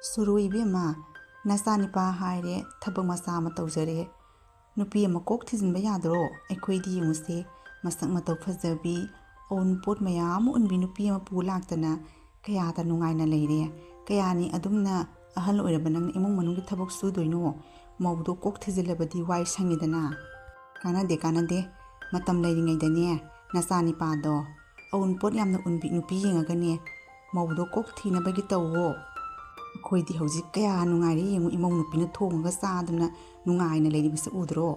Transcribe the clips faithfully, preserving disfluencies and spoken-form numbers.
"ꯁꯨꯔꯨ ꯏꯕꯦꯝꯃ, ꯅꯆꯥꯅꯤꯄꯥ ꯍꯥꯏꯔꯦ, ꯊꯕꯛ ꯃꯆꯥ ꯑꯃ ꯇꯧꯖꯔꯦ꯫ ꯅꯨꯄꯤ ꯑꯃ ꯀꯣꯛ ꯊꯤꯖꯤꯟꯕ ꯌꯥꯗ꯭ꯔꯣ? ꯑꯩꯈꯣꯏꯗꯤ ꯌꯦꯡꯉꯨꯁꯦ, ꯃꯁꯛ ꯃꯇꯧ ꯐꯖꯕꯤ, ꯑꯎꯟꯄꯣꯠ ꯃꯌꯥꯝ ꯑꯃ ꯎꯟꯕꯤ ꯅꯨꯄꯤ ꯑꯃ ꯄꯨ ꯂꯥꯛꯇꯅ ꯀꯌꯥꯗ ꯅꯨꯡꯉꯥꯏꯅ ꯂꯩꯔꯦ꯫ ꯀꯌꯥꯅꯤ ꯑꯗꯨꯝꯅ ꯑꯍꯜ ꯑꯣꯏꯔꯕ ꯅꯪꯅ ꯏꯃꯨꯡ ꯃꯅꯨꯡꯒꯤ ꯊꯕꯛ ꯁꯨꯗꯣꯏꯅꯣ? ꯃꯧꯗꯣ ꯀꯣꯛ ꯊꯤꯖꯤꯜꯂꯕꯗꯤ ꯋꯥꯏ ꯁꯪꯉꯤꯗꯅ꯫" "ꯀꯥꯟꯅꯗꯦ, ꯀꯥꯟꯅꯗꯦ꯫ ꯃꯇꯝ ꯂꯩꯔꯤꯉꯩꯗꯅꯦ, ꯅꯆꯥꯅꯤꯄꯥꯗꯣ ꯑꯎꯟꯄꯣꯠ ꯌꯥꯝꯅ ꯎꯟꯕꯤ ꯅꯨꯄꯤ ꯌꯦꯡꯉꯒꯅꯦ, ꯃꯧꯗꯣ ꯀꯣꯛ ꯊꯤꯅꯕꯒꯤ ꯇꯧꯋꯣ꯫ ꯑꯩꯈꯣꯏꯗꯤ ꯍꯧꯖꯤꯛ ꯀꯌꯥ ꯅꯨꯡꯉꯥꯏꯔꯦ ꯌꯦꯡꯉꯨ, ꯏꯃꯧ ꯅꯨꯄꯤꯅ ꯊꯣꯡꯉꯒ ꯆꯥꯗꯨꯅ ꯅꯨꯡꯉꯥꯏꯅ ꯂꯩꯔꯤꯕꯁꯦ ꯎꯗ꯭ꯔꯣ?"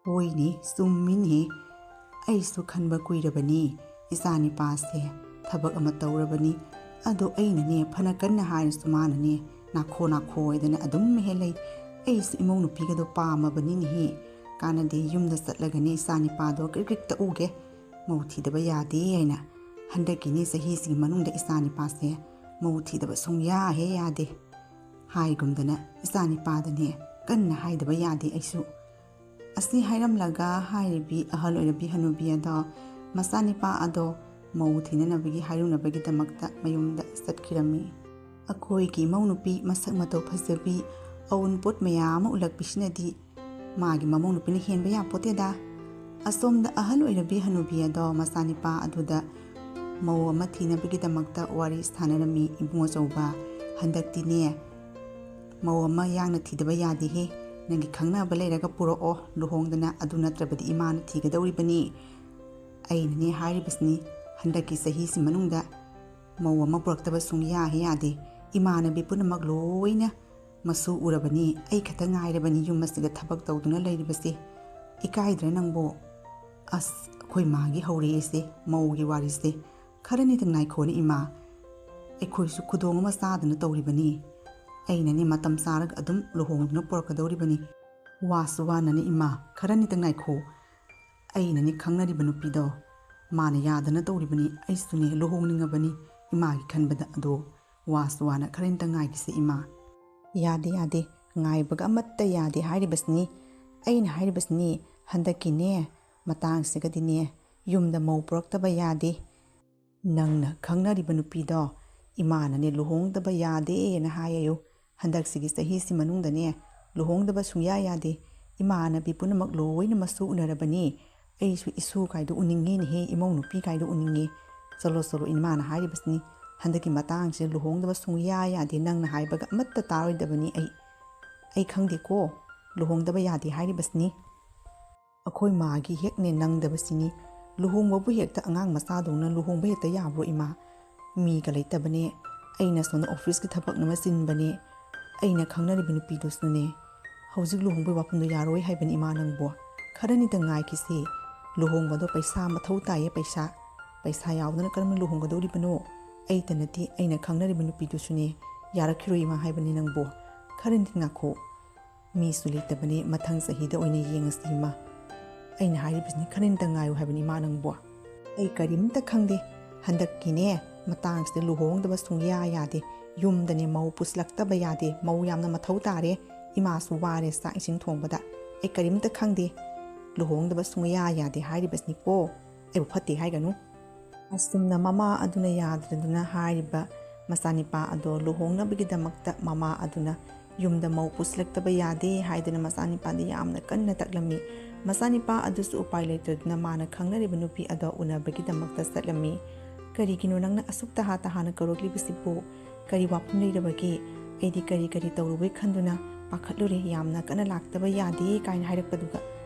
"ꯍꯣꯏꯅꯦ, ꯆꯨꯝꯃꯤꯅꯦ꯫ ꯑꯩꯁꯨ ꯈꯟꯕ ꯀꯨꯏꯔꯕꯅꯤ ꯏꯆꯥꯅꯤꯄꯥꯁꯦ꯫ ꯊꯕꯛ ꯑꯃ ꯇꯧꯔꯕꯅꯤ꯫ ꯑꯗꯣ ꯑꯩꯅꯅꯦ ꯐꯅ ꯀꯟꯅ ꯍꯥꯏꯔꯁꯨ ꯃꯥꯅꯅꯦ ꯅꯥꯈꯣ ꯅꯥꯈꯣ ꯍꯥꯏꯗꯅ ꯑꯗꯨꯝ ꯍꯦꯛ ꯂꯩ꯫ ꯑꯩꯁꯨ ꯏꯃꯧ ꯅꯨꯄꯤꯒꯗꯣ ꯄꯥꯝꯃꯕꯅꯤꯅꯦꯍꯦ꯫ ꯀꯥꯟꯅꯗꯦ, ꯌꯨꯝꯗ ꯆꯠꯂꯒꯅꯦ ꯏꯆꯥꯅꯤꯄꯥꯗꯣ ꯀ꯭ꯔꯤꯛ ꯀ꯭ꯔꯤꯛ ꯇꯛꯎꯒꯦ꯫ ꯃꯧ ꯊꯤꯗꯕ ꯌꯥꯗꯦ ꯍꯥꯏꯅ꯫ ꯍꯟꯗꯛꯀꯤꯅꯦ ꯆꯍꯤꯁꯤꯒꯤ ꯃꯅꯨꯡꯗ ꯏꯆꯥꯅꯤꯄꯥꯁꯦ ꯃꯧ ꯊꯤꯗꯕ ꯁꯨꯡꯌꯥ ꯍꯦꯛ ꯌꯥꯗꯦ" ꯍꯥꯏꯒꯨꯝꯗꯅ ꯏꯆꯥꯅꯤꯄꯥꯗꯅꯦ ꯀꯟꯅ ꯍꯥꯏꯗꯕ ꯌꯥꯗꯦ ꯑꯩꯁꯨ꯫ ꯑꯁꯤ ꯍꯥꯏꯔꯝꯂꯒ ꯍꯥꯏꯔꯤꯕꯤ ꯑꯍꯜ ꯑꯣꯏꯔꯕꯤ ꯍꯅꯨꯕꯤ ꯑꯗꯣ ꯃꯆꯥꯅꯤꯄꯥ ꯑꯗꯣ ꯃꯧ ꯊꯤꯅꯅꯕꯒꯤ ꯍꯥꯏꯔꯨꯅꯕꯒꯤꯗꯃꯛꯇ ꯃꯌꯨꯝꯗ ꯆꯠꯈꯤꯔꯝꯃꯤ꯫ ꯑꯩꯈꯣꯏꯒꯤ ꯏꯃꯧ ꯅꯨꯄꯤ ꯃꯁꯛ ꯃꯇꯧ ꯐꯖꯕꯤ, ꯑꯎꯟꯄꯣꯠ ꯃꯌꯥꯝ ꯑꯃ ꯎꯠꯂꯛꯄꯤꯁꯤꯅꯗꯤ ꯃꯥꯒꯤ ꯃꯃꯧ ꯅꯨꯄꯤꯅ ꯍꯦꯟꯕ ꯌꯥꯄꯣꯠꯇꯦꯗ꯫ ꯑꯁꯣꯝꯗ ꯑꯍꯜ ꯑꯣꯏꯔꯕꯤ ꯍꯅꯨꯕꯤ ꯑꯗꯣ ꯃꯆꯥꯅꯤꯄꯥ ꯑꯗꯨꯗ ꯃꯧ ꯑꯃ ꯊꯤꯅꯕꯒꯤꯗꯃꯛꯇ ꯋꯥꯔꯤ ꯁꯥꯟꯅꯔꯝꯃꯤ꯫ "ꯏꯕꯨꯡ ꯑꯆꯧꯕ, ꯍꯟꯗꯛꯇꯤꯅꯦ ꯃꯧ ꯑꯃ ꯌꯥꯡꯅ ꯊꯤꯗꯕ ꯌꯥꯗꯦꯍꯦ꯫ ꯅꯪꯒꯤ ꯈꯪꯅꯕ ꯂꯩꯔꯒ ꯄꯨꯔꯛꯑꯣ ꯂꯨꯍꯣꯡꯗꯅ, ꯑꯗꯨ ꯅꯠꯇ꯭ꯔꯕꯗꯤ ꯏꯃꯥꯅ ꯊꯤꯒꯗꯧꯔꯤꯕꯅꯤ꯫" ꯑꯩꯅꯅꯦ ꯍꯥꯏꯔꯤꯕꯁꯤꯅꯤ, ꯍꯟꯗꯛꯀꯤ ꯆꯍꯤꯁꯤ ꯃꯅꯨꯡꯗ ꯃꯧ ꯑꯃ ꯄꯨꯔꯛꯇꯕ ꯁꯨꯡꯌꯥ ꯍꯦꯛ ꯌꯥꯗꯦ꯫ ꯏꯃꯥꯟꯅꯕꯤ ꯄꯨꯝꯅꯃꯛ ꯂꯣꯏꯅ ꯃꯁꯨ ꯎꯔꯕꯅꯤ, ꯑꯩ ꯈꯛꯇ ꯉꯥꯏꯔꯕꯅꯤ ꯌꯨꯝ ꯑꯁꯤꯗ ꯊꯕꯛ ꯇꯧꯗꯨꯅ ꯂꯩꯔꯤꯕꯁꯦ꯫ ꯏꯀꯥꯏꯗ꯭ꯔꯥ ꯅꯪꯕꯣ? ꯑꯁ, ꯑꯩꯈꯣꯏ ꯃꯥꯒꯤ ꯍꯧꯔꯛꯏꯁꯦ, ꯃꯧꯒꯤ ꯋꯥꯔꯤꯁꯦ꯫ ꯈꯔꯅꯤꯗꯪ ꯉꯥꯏꯈꯣꯅꯦ ꯏꯃꯥ, ꯑꯩꯈꯣꯏꯁꯨ ꯈꯨꯗꯣꯡ ꯑꯃ ꯆꯥꯗꯅ ꯇꯧꯔꯤꯕꯅꯤ꯫ ꯑꯩꯅꯅꯦ ꯃꯇꯝ ꯆꯥꯔꯒ ꯑꯗꯨꯝ ꯂꯨꯍꯣꯡꯗꯨꯅ ꯄꯨꯔꯛꯀꯗꯧꯔꯤꯕꯅꯤ꯫ ꯋꯥꯁꯨ ꯋꯥꯅꯅꯦ ꯏꯃꯥ, ꯈꯔꯅꯤꯗꯪ ꯉꯥꯏꯈꯣ꯫ ꯑꯩꯅꯅꯦ ꯈꯪꯅꯔꯤꯕ ꯅꯨꯄꯤꯗꯣ, ꯃꯥꯅ ꯌꯥꯗꯅ ꯇꯧꯔꯤꯕꯅꯤ꯫ ꯑꯩꯁꯨꯅꯦ ꯂꯨꯍꯣꯡꯅꯤꯡꯉꯕꯅꯤ ꯏꯃꯥꯒꯤ ꯈꯟꯕꯗ꯫ ꯑꯗꯣ ꯋꯥꯁꯨ ꯋꯥꯅ ꯈꯔꯅꯤꯗꯪ ꯉꯥꯏꯈꯤꯁꯦ ꯏꯃꯥ꯫ "ꯌꯥꯗꯦ, ꯌꯥꯗꯦ, ꯉꯥꯏꯕꯒ ꯑꯃꯠꯇ ꯌꯥꯗꯦ ꯍꯥꯏꯔꯤꯕꯁꯤꯅꯤ꯫ ꯑꯩꯅ ꯍꯥꯏꯔꯤꯕꯁꯤꯅꯤ, ꯍꯟꯗꯛꯀꯤꯅꯦ ꯃꯇꯥꯡꯁꯤꯒꯗꯤꯅꯦ ꯌꯨꯝꯗ ꯃꯧ ꯄꯨꯔꯛꯇꯕ ꯌꯥꯗꯦ꯫ ꯅꯪꯅ ꯈꯪꯅꯔꯤꯕ ꯅꯨꯄꯤꯗꯣ ꯏꯃꯥꯅꯅꯦ ꯂꯨꯍꯣꯡꯗꯕ ꯌꯥꯗꯦꯅ ꯍꯥꯏꯌꯨ꯫ ꯍꯟꯗꯛꯁꯤꯒꯤ ꯆꯍꯤꯁꯤ ꯃꯅꯨꯡꯗꯅꯦ ꯂꯨꯍꯣꯡꯗꯕ ꯁꯨꯡꯌꯥ ꯌꯥꯗꯦ꯫ ꯏꯃꯥꯟꯅꯕꯤ ꯄꯨꯝꯅꯃꯛ ꯂꯣꯏꯅꯃꯛꯁꯨ ꯎꯅꯔꯕꯅꯤ꯫ ꯑꯩꯁꯨ ꯏꯁꯨ ꯀꯥꯏꯗꯣ ꯎꯅꯤꯡꯉꯦꯅꯦꯍꯦ, ꯏꯃꯧ ꯅꯨꯄꯤ ꯀꯥꯏꯗꯣ ꯎꯅꯤꯡꯉꯦ꯫ ꯆꯠꯂꯣ ꯆꯠꯂꯣ, ꯏꯃꯥꯅ ꯍꯥꯏꯔꯤꯕꯁꯤꯅꯤ꯫ ꯍꯟꯗꯛꯀꯤ ꯃꯇꯥꯡꯁꯤꯗ ꯂꯨꯍꯣꯡꯗꯕ ꯁꯨꯡꯌꯥ ꯌꯥꯗꯦ, ꯅꯪꯅ ꯍꯥꯏꯕꯒ ꯑꯃꯠꯇ ꯇꯥꯔꯣꯏꯗꯕꯅꯤ ꯑꯩ꯫ ꯑꯩ ꯈꯪꯗꯦꯀꯣ, ꯂꯨꯍꯣꯡꯗꯕ ꯌꯥꯗꯦ ꯍꯥꯏꯔꯤꯕꯁꯤꯅꯤ꯫ ꯑꯩꯈꯣꯏ ꯃꯥꯒꯤ ꯍꯦꯛꯅꯦ ꯅꯪꯗꯕꯁꯤꯅꯤ꯫ ꯂꯨꯍꯣꯡꯕꯕꯨ ꯍꯦꯛꯇ ꯑꯉꯥꯡ ꯃꯆꯥꯗꯧꯅ ꯂꯨꯍꯣꯡꯕ ꯍꯦꯛꯇ ꯌꯥꯕ꯭ꯔꯣ ꯏꯃꯥ? ꯃꯤꯒ ꯂꯩꯇꯕꯅꯦ꯫ ꯑꯩꯅ ꯁꯣꯝꯗ ꯑꯣꯐꯤꯁꯀꯤ ꯊꯕꯛꯅ ꯑꯃ ꯆꯤꯟꯕꯅꯦ꯫ ꯑꯩꯅ ꯈꯪꯅꯔꯤꯕ ꯅꯨꯄꯤꯗꯨꯁꯨꯅꯦ ꯍꯧꯖꯤꯛ ꯂꯨꯍꯣꯡꯕꯒꯤ ꯋꯥꯐꯝꯗꯣ ꯌꯥꯔꯣꯏ ꯍꯥꯏꯕꯅꯤ ꯏꯃꯥ ꯅꯪꯕꯨ꯫ ꯈꯔꯅꯤꯗ ꯉꯥꯏꯈꯤꯁꯤ꯫ ꯂꯨꯍꯣꯡꯕꯗꯣ ꯄꯩꯁꯥ ꯃꯊꯧ ꯇꯥꯏꯌꯦ, ꯄꯩꯁꯥ꯫ ꯄꯩꯁꯥ ꯌꯥꯎꯗꯅ ꯀꯔꯝꯅ ꯂꯨꯍꯣꯡꯒꯗꯧꯔꯤꯕꯅꯣ? ꯑꯩꯇ ꯅꯠꯇꯦ, ꯑꯩꯅ ꯈꯪꯅꯔꯤꯕ ꯅꯨꯄꯤꯗꯨꯁꯨꯅꯦ ꯌꯥꯔꯛꯈꯤꯔꯣꯏ ꯏꯃꯥ ꯍꯥꯏꯕꯅꯤ ꯅꯪꯕꯨ꯫ ꯈꯔꯅꯤꯗ ꯉꯥꯏꯈꯣ꯫ ꯃꯤꯁꯨ ꯂꯩꯇꯕꯅꯦ, ꯃꯊꯪ ꯆꯍꯤꯗ ꯑꯣꯏꯅ ꯌꯦꯡꯉꯁꯤ ꯏꯃꯥ꯫ ꯑꯩꯅ ꯍꯥꯏꯔꯤꯕꯁꯤꯅꯤ, ꯈꯔꯅꯤꯗ ꯉꯥꯏꯌꯨ ꯍꯥꯏꯕꯅꯤ ꯏꯃꯥ ꯅꯪꯕꯨ꯫ ꯑꯩ ꯀꯔꯤꯝꯇ ꯈꯪꯗꯦ꯫ ꯍꯟꯗꯛꯀꯤꯅꯦ ꯃꯇꯥꯡꯁꯤꯗ ꯂꯨꯍꯣꯡꯗꯕ ꯁꯨꯡꯌꯥ ꯌꯥꯗꯦ꯫ ꯌꯨꯝꯗꯅꯦ ꯃꯧ ꯄꯨꯁꯤꯜꯂꯛꯇꯕ ꯌꯥꯗꯦ꯫ ꯃꯧ ꯌꯥꯝꯅ ꯃꯊꯧ ꯇꯥꯔꯦ꯫ ꯏꯃꯥꯁꯨ ꯋꯥꯔꯦ ꯆꯥꯛ ꯏꯁꯤꯡ ꯊꯣꯡꯕꯗ꯫ ꯑꯩ ꯀꯔꯤꯝꯇ ꯈꯪꯗꯦ꯫ ꯂꯨꯍꯣꯡꯗꯕ ꯁꯨꯡꯌꯥ ꯌꯥꯗꯦ ꯍꯥꯏꯔꯤꯕꯁꯤꯅꯤꯀꯣ꯫ ꯑꯩꯕꯨ ꯐꯠꯇꯦ ꯍꯥꯏꯒꯅꯨ꯫ ꯑꯁꯨꯝꯅ ꯃꯃꯥ ꯑꯗꯨꯅ ꯌꯥꯗ꯭ꯔꯗꯨꯅ ꯍꯥꯏꯔꯤꯕ ꯃꯆꯥꯅꯤꯄꯥ ꯑꯗꯣ ꯂꯨꯍꯣꯡꯅꯕꯒꯤꯗꯃꯛꯇ ꯃꯃꯥ ꯑꯗꯨꯅ ꯌꯨꯝꯗ ꯃꯧ ꯄꯨꯁꯤꯜꯂꯛꯇꯕ ꯌꯥꯗꯦ ꯍꯥꯏꯗꯨꯅ ꯃꯆꯥꯅꯤꯄꯥꯗ ꯌꯥꯝꯅ ꯀꯟꯅ ꯇꯛꯂꯝꯃꯤ꯫ ꯃꯆꯥꯅꯤꯄꯥ ꯑꯗꯨꯁꯨ ꯎꯄꯥꯏ ꯂꯩꯇꯗꯨꯅ ꯃꯥꯅ ꯈꯪꯅꯔꯤꯕ ꯅꯨꯄꯤ ꯑꯗꯣ ꯎꯅꯕꯒꯤꯗꯃꯛꯇ ꯆꯠꯂꯝꯃꯤ꯫ "ꯀꯔꯤꯒꯤꯅꯣ ꯅꯪꯅ ꯑꯁꯨꯛ ꯇꯍꯥ ꯇꯍꯥꯅ ꯀꯧꯔꯛꯂꯤꯕꯁꯤꯕꯨ? ꯀꯔꯤ ꯋꯥꯐꯝ ꯂꯩꯔꯕꯒꯦ? ꯑꯩꯗꯤ ꯀꯔꯤ ꯀꯔꯤ ꯇꯧꯔꯨꯕꯩ ꯈꯟꯗꯨꯅ ꯄꯥꯈꯠꯂꯨꯔꯦ꯫ ꯌꯥꯝꯅ ꯀꯟꯅ ꯂꯥꯛꯇꯕ ꯌꯥꯗꯦ ꯀꯥꯏꯅ ꯍꯥꯏꯔꯛꯄꯗꯨꯒ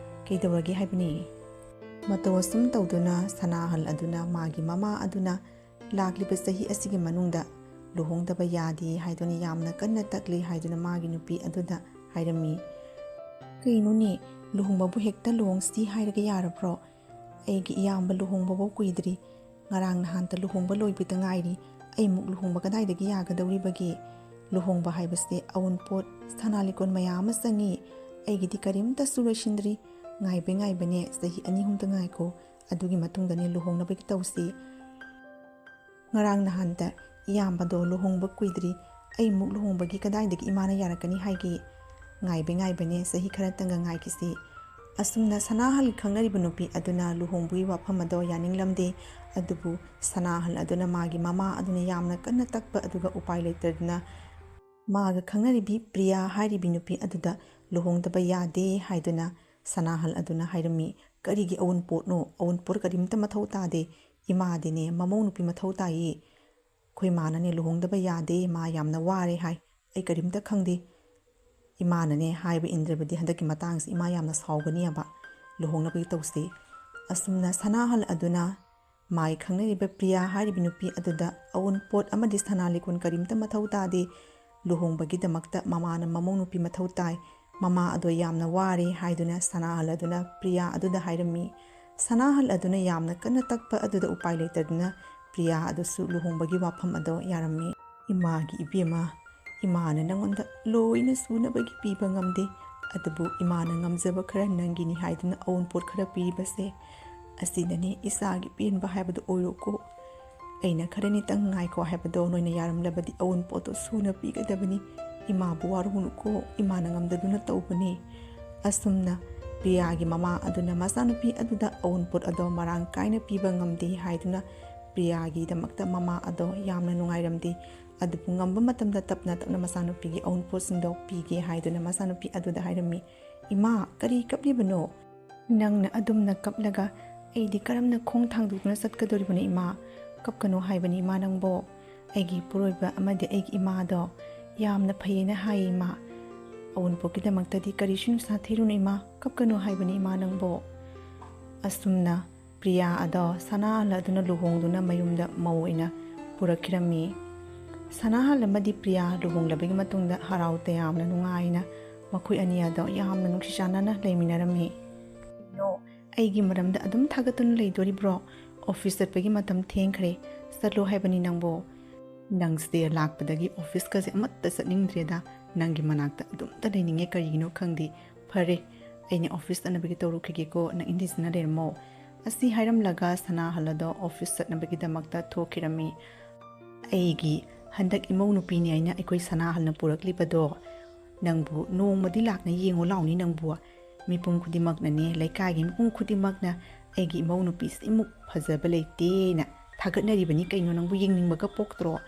ꯀꯩꯗꯧꯔꯒꯦ ꯍꯥꯏꯕꯅꯤ?" ꯃꯇꯧ ꯑꯁꯨꯝ ꯇꯧꯗꯨꯅ ꯁꯅꯥꯍꯜ ꯑꯗꯨꯅ ꯃꯥꯒꯤ ꯃꯃꯥ ꯑꯗꯨꯅ ꯂꯥꯛꯂꯤꯕ ꯆꯍꯤ ꯑꯁꯤꯒꯤ ꯃꯅꯨꯡꯗ ꯂꯨꯍꯣꯡꯗꯕ ꯌꯥꯗꯦ ꯍꯥꯏꯗꯨꯅ ꯌꯥꯝꯅ ꯀꯟꯅ ꯇꯛꯂꯤ ꯍꯥꯏꯗꯨꯅ ꯃꯥꯒꯤ ꯅꯨꯄꯤ ꯑꯗꯨꯗ ꯍꯥꯏꯔꯝꯃꯤ꯫ "ꯀꯩꯅꯣꯅꯦ, ꯂꯨꯍꯣꯡꯕꯕꯨ ꯍꯦꯛꯇ ꯂꯨꯍꯣꯡꯁꯤ ꯍꯥꯏꯔꯒ ꯌꯥꯔꯕ꯭ꯔꯣ? ꯑꯩꯒꯤ ꯏꯌꯥꯝꯕ ꯂꯨꯍꯣꯡꯕꯐꯥꯎ ꯀꯨꯏꯗ꯭ꯔꯤ꯫ ꯉꯔꯥꯡ ꯅꯍꯥꯟꯇ ꯂꯨꯍꯣꯡꯕ ꯂꯣꯏꯕꯗ ꯉꯥꯏꯔꯤ꯫ ꯑꯩꯃꯨꯛ ꯂꯨꯍꯣꯡꯕ ꯀꯗꯥꯏꯗꯒꯤ ꯌꯥꯒꯗꯧꯔꯤꯕꯒꯦ? ꯂꯨꯍꯣꯡꯕ ꯍꯥꯏꯕꯁꯦ ꯑꯑꯣꯟꯄꯣꯠ, ꯁꯅꯥ ꯂꯤꯛꯀꯣꯟ ꯃꯌꯥꯝ ꯑꯃ ꯆꯪꯉꯤ꯫ ꯑꯩꯒꯤꯗꯤ ꯀꯔꯤꯝꯇ ꯁꯨꯔꯣꯏꯁꯤꯟꯗ꯭ꯔꯤ꯫ ꯉꯥꯏꯕ ꯉꯥꯏꯕꯅꯦ, ꯆꯍꯤ ꯑꯅꯤ ꯑꯍꯨꯝꯇ ꯉꯥꯏꯈꯣ꯫ ꯑꯗꯨꯒꯤ ꯃꯇꯨꯡꯗꯅꯦ ꯂꯨꯍꯣꯡꯅꯕꯒꯤ ꯇꯧꯁꯤ꯫ ꯉꯔꯥꯡ ꯅꯍꯥꯟꯇ ꯏꯌꯥꯝꯕꯗꯣ ꯂꯨꯍꯣꯡꯕ ꯀꯨꯏꯗ꯭ꯔꯤ꯫ ꯑꯩꯃꯨꯛ ꯂꯨꯍꯣꯡꯕꯒꯤ ꯀꯗꯥꯏꯗꯒꯤ ꯏꯃꯥꯅ ꯌꯥꯔꯛꯀꯅꯤ ꯍꯥꯏꯒꯦ? ꯉꯥꯏꯕ ꯉꯥꯏꯕꯅꯦ, ꯆꯍꯤ ꯈꯔꯇꯪꯒ ꯉꯥꯏꯈꯤꯁꯤ꯫ ꯑꯁꯨꯝꯅ ꯁꯅꯥꯍꯜ ꯈꯪꯅꯔꯤꯕ ꯅꯨꯄꯤ ꯑꯗꯨꯅ ꯂꯨꯍꯣꯡꯕꯒꯤ ꯋꯥꯐꯝ ꯑꯗꯣ ꯌꯥꯅꯤꯡꯂꯝꯗꯦ꯫ ꯑꯗꯨꯕꯨ ꯁꯅꯥꯍꯜ ꯑꯗꯨꯅ ꯃꯥꯒꯤ ꯃꯃꯥ ꯑꯗꯨꯅ ꯌꯥꯝꯅ ꯀꯟꯅ ꯇꯛꯄ ꯑꯗꯨꯒ ꯎꯄꯥꯏ ꯂꯩꯇꯗꯨꯅ ꯃꯥꯒ ꯈꯪꯅꯔꯤꯕꯤ ꯄ꯭ꯔꯤꯌꯥ ꯍꯥꯏꯔꯤꯕꯤ ꯅꯨꯄꯤ ꯑꯗꯨꯗ ꯂꯨꯍꯣꯡꯗꯕ ꯌꯥꯗꯦ ꯍꯥꯏꯗꯨꯅ ꯁꯅꯥꯍꯜ ꯑꯗꯨꯅ ꯍꯥꯏꯔꯝꯃꯤ꯫ "ꯀꯔꯤꯒꯤ ꯑꯋꯨꯟꯄꯣꯠꯅꯣ? ꯑꯋꯨꯟꯄꯣꯠ ꯀꯔꯤꯝꯇ ꯃꯊꯧ ꯇꯥꯗꯦ꯫ ꯏꯃꯥꯗꯤꯅꯦ ꯃꯃꯧ ꯅꯨꯄꯤ ꯃꯊꯧ ꯇꯥꯏꯌꯦ꯫ ꯑꯩꯈꯣꯏ ꯃꯥꯅꯅꯦ ꯂꯨꯍꯣꯡꯗꯕ ꯌꯥꯗꯦ, ꯃꯥ ꯌꯥꯝꯅ ꯋꯥꯔꯦ ꯍꯥꯏ꯫ ꯑꯩ ꯀꯔꯤꯝꯇ ꯈꯪꯗꯦ꯫ ꯏꯃꯥꯅꯅꯦ ꯍꯥꯏꯕ ꯏꯟꯗ꯭ꯔꯕꯗꯤ ꯍꯟꯗꯛꯀꯤ ꯃꯇꯥꯡꯁꯤ ꯏꯃꯥ ꯌꯥꯝꯅ ꯁꯥꯎꯒꯅꯤꯕ꯫ ꯂꯨꯍꯣꯡꯅꯕꯒꯤ ꯇꯧꯁꯤ꯫" ꯑꯁꯨꯝꯅ ꯁꯅꯥꯍꯜ ꯑꯗꯨꯅ ꯃꯥꯒꯤ ꯈꯪꯅꯔꯤꯕ ꯄ꯭ꯔꯤꯌꯥ ꯍꯥꯏꯔꯤꯕ ꯅꯨꯄꯤ ꯑꯗꯨꯗ ꯑꯋꯨꯟꯄꯣꯠ ꯑꯃꯗꯤ ꯁꯅꯥ ꯂꯤꯛꯀꯣꯟ ꯀꯔꯤꯝꯇ ꯃꯊꯧ ꯇꯥꯗꯦ, ꯂꯨꯍꯣꯡꯕꯒꯤꯗꯃꯛꯇ ꯃꯃꯥꯅ ꯃꯃꯧ ꯅꯨꯄꯤ ꯃꯊꯧ ꯇꯥꯏ, ꯃꯃꯥ ꯑꯗꯣ ꯌꯥꯝꯅ ꯋꯥꯔꯦ ꯍꯥꯏꯗꯨꯅ ꯁꯅꯥꯍꯜ ꯑꯗꯨꯅ ꯄ꯭ꯔꯤꯌꯥ ꯑꯗꯨꯗ ꯍꯥꯏꯔꯝꯃꯤ꯫ ꯁꯅꯥꯍꯜ ꯑꯗꯨꯅ ꯌꯥꯝꯅ ꯀꯟꯅ ꯇꯛꯄ ꯑꯗꯨꯗ ꯎꯄꯥꯏ ꯂꯩꯇꯗꯨꯅ ꯄ꯭ꯔꯤꯌꯥ ꯑꯗꯨꯁꯨ ꯂꯨꯍꯣꯡꯕꯒꯤ ꯋꯥꯐꯝ ꯑꯗꯣ ꯌꯥꯔꯝꯃꯤ꯫ "ꯏꯃꯥꯒꯤ ꯏꯕꯦꯝꯃ, ꯏꯃꯥꯅ ꯅꯪꯉꯣꯟꯗ ꯂꯣꯏꯅ ꯁꯨꯅꯕꯒꯤ ꯄꯤꯕ ꯉꯝꯗꯦ, ꯑꯗꯨꯕꯨ ꯏꯃꯥꯅ ꯉꯝꯖꯕ ꯈꯔ ꯅꯪꯒꯤꯅꯤ ꯍꯥꯏꯗꯨꯅ ꯑꯋꯨꯟꯄꯣꯠ ꯈꯔ ꯄꯤꯔꯤꯕꯁꯦ, ꯑꯁꯤꯅꯅꯦ ꯏꯆꯥꯒꯤ ꯄꯦꯟꯕ ꯍꯥꯏꯕꯗꯨ ꯑꯣꯏꯔꯣꯀꯣ꯫ ꯑꯩꯅ ꯈꯔ ꯅꯤꯇꯪ ꯉꯥꯏꯈꯣ ꯍꯥꯏꯕꯗꯣ ꯅꯣꯏꯅ ꯌꯥꯔꯝꯂꯕꯗꯤ ꯑꯋꯨꯟꯄꯣꯠꯇꯣ ꯁꯨꯅ ꯄꯤꯒꯗꯕꯅꯤ꯫ ꯏꯃꯥꯕꯨ ꯋꯥꯔꯧꯅꯨꯀꯣ, ꯏꯃꯥꯅ ꯉꯝꯗꯗꯨꯅ ꯇꯧꯕꯅꯤ꯫" ꯑꯁꯨꯝꯅ ꯄ꯭ꯔꯤꯌꯥꯒꯤ ꯃꯃꯥ ꯑꯗꯨꯅ ꯃꯆꯥꯅꯨꯄꯤ ꯑꯗꯨꯗ ꯑꯋꯨꯟꯄꯣꯠ ꯑꯗꯣ ꯃꯔꯥꯡ ꯀꯥꯏꯅ ꯄꯤꯕ ꯉꯝꯗꯦ ꯍꯥꯏꯗꯨꯅ ꯄ꯭ꯔꯤꯌꯥꯒꯤꯗꯃꯛꯇ ꯃꯃꯥ ꯑꯗꯣ ꯌꯥꯝꯅ ꯅꯨꯡꯉꯥꯏꯔꯝꯗꯦ꯫ ꯑꯗꯨꯕꯨ ꯉꯝꯕ ꯃꯇꯝꯗ ꯇꯞꯅ ꯇꯞꯅ ꯃꯆꯥꯅꯨꯄꯤꯒꯤ ꯑꯋꯨꯟꯄꯣꯠꯁꯤꯡꯗꯣ ꯄꯤꯒꯦ ꯍꯥꯏꯗꯨꯅ ꯃꯆꯥꯅꯨꯄꯤ ꯑꯗꯨꯗ ꯍꯥꯏꯔꯝꯃꯤ꯫ "ꯏꯃꯥ, ꯀꯔꯤ ꯀꯞꯂꯤꯕꯅꯣ? ꯅꯪꯅ ꯑꯗꯨꯝꯅ ꯀꯞꯂꯒ ꯑꯩꯗꯤ ꯀꯔꯝꯅ ꯈꯣꯡ ꯊꯥꯡꯗꯣꯛꯇꯨꯅ ꯆꯠꯀꯗꯧꯔꯤꯕꯅꯣ ꯏꯃꯥ? ꯀꯞꯀꯅꯨ ꯍꯥꯏꯕꯅꯤ ꯏꯃꯥ ꯅꯪꯕꯣ꯫ ꯑꯩꯒꯤ ꯏꯄꯨꯔꯣꯏꯕ ꯑꯃꯗꯤ ꯑꯩꯒꯤ ꯏꯃꯥꯗꯣ ꯌꯥꯝꯅ ꯐꯩꯌꯦꯅ ꯍꯥꯏꯌꯦ ꯏꯃꯥ꯫ ꯑꯋꯨꯟꯄꯣꯠꯀꯤꯗꯃꯛꯇꯗꯤ ꯀꯔꯤꯁꯨ ꯅꯨꯡꯁꯥ ꯊꯤꯔꯨꯅꯨ ꯏꯃꯥ, ꯀꯞꯀꯅꯨ ꯍꯥꯏꯕꯅꯤ ꯏꯃꯥ ꯅꯪꯕꯣ꯫" ꯑꯁꯨꯝꯅ ꯄ꯭ꯔꯤꯌꯥ ꯑꯗꯣ ꯁꯅꯥꯍꯜ ꯑꯗꯨꯅ ꯂꯨꯍꯣꯡꯗꯨꯅ ꯃꯌꯨꯝꯗ ꯃꯧ ꯑꯣꯏꯅ ꯄꯨꯔꯛꯈꯤꯔꯝꯃꯤ꯫ ꯁꯅꯥꯍꯜ ꯑꯃꯗꯤ ꯄ꯭ꯔꯤꯌꯥ ꯂꯨꯍꯣꯡꯂꯕꯒꯤ ꯃꯇꯨꯡꯗ ꯍꯔꯥꯎ ꯇꯌꯥꯝꯅ ꯅꯨꯡꯉꯥꯏꯅ ꯃꯈꯣꯏ ꯑꯅꯤ ꯑꯗꯣ ꯌꯥꯝꯅ ꯅꯨꯡꯁꯤ ꯆꯥꯟꯅꯅ ꯂꯩꯃꯤꯟꯅꯔꯝꯃꯤ꯫ "ꯀꯩꯅꯣ, ꯑꯩꯒꯤ ꯃꯔꯝꯗ ꯑꯗꯨꯝ ꯊꯥꯒꯠꯇꯨꯅ ꯂꯩꯗꯣꯔꯤꯕ꯭ꯔꯣ? ꯑꯣꯐꯤꯁ ꯆꯠꯄꯒꯤ ꯃꯇꯝ ꯊꯦꯡꯈ꯭ꯔꯦ, ꯆꯠꯂꯣ ꯍꯥꯏꯕꯅꯤ ꯅꯪꯕꯣ꯫ ꯅꯪꯁꯦ ꯂꯥꯛꯄꯗꯒꯤ ꯑꯣꯐꯤꯁꯀꯁꯦ ꯑꯃꯠꯇ ꯆꯠꯅꯤꯡꯗ꯭ꯔꯦꯗ, ꯅꯪꯒꯤ ꯃꯅꯥꯛꯇ ꯑꯗꯨꯝꯇ ꯂꯩꯅꯤꯡꯉꯦ, ꯀꯔꯤꯒꯤꯅꯣ ꯈꯪꯗꯦ꯫ ꯐꯔꯦ, ꯑꯩꯅ ꯑꯣꯐꯤꯁ ꯆꯠꯅꯕꯒꯤ ꯇꯧꯔꯨꯈꯤꯒꯦꯀꯣ, ꯅꯪ ꯏꯟꯗꯤꯁꯤꯅ ꯂꯩꯔꯝꯃꯣ꯫" ꯑꯁꯤ ꯍꯥꯏꯔꯝꯂꯒ ꯁꯅꯥꯍꯜ ꯑꯗꯣ ꯑꯣꯐꯤꯁ ꯆꯠꯅꯕꯒꯤꯗꯃꯛꯇ ꯊꯣꯛꯈꯤꯔꯝꯃꯤ꯫ "ꯑꯩꯒꯤ ꯍꯟꯗꯛ ꯏꯃꯧ ꯅꯨꯄꯤꯅꯤ ꯍꯥꯏꯅ ꯑꯩꯈꯣꯏ ꯁꯅꯥꯍꯜꯅ ꯄꯨꯔꯛꯂꯤꯕꯗꯣ, ꯅꯪꯕꯨ ꯅꯣꯡꯃꯗꯤ ꯂꯥꯛꯅ ꯌꯦꯡꯉꯨ ꯂꯥꯎꯅꯤ ꯅꯪꯕꯨ꯫ ꯃꯤꯄꯨꯝ ꯈꯨꯗꯤꯡꯃꯛꯅꯅꯦ, ꯂꯩꯀꯥꯏꯒꯤ ꯃꯤꯄꯨꯝ ꯈꯨꯗꯤꯡꯃꯛꯅ ꯑꯩꯒꯤ ꯏꯃꯧ ꯅꯨꯄꯤꯁꯤꯃꯨꯛ ꯐꯖꯕ ꯂꯩꯇꯦꯅ ꯊꯥꯒꯠꯅꯔꯤꯕꯅꯤ꯫ ꯀꯩꯅꯣ, ꯅꯪꯕꯨ ꯌꯦꯡꯅꯤꯡꯕꯒ ꯄꯣꯛꯇ꯭ꯔꯣ?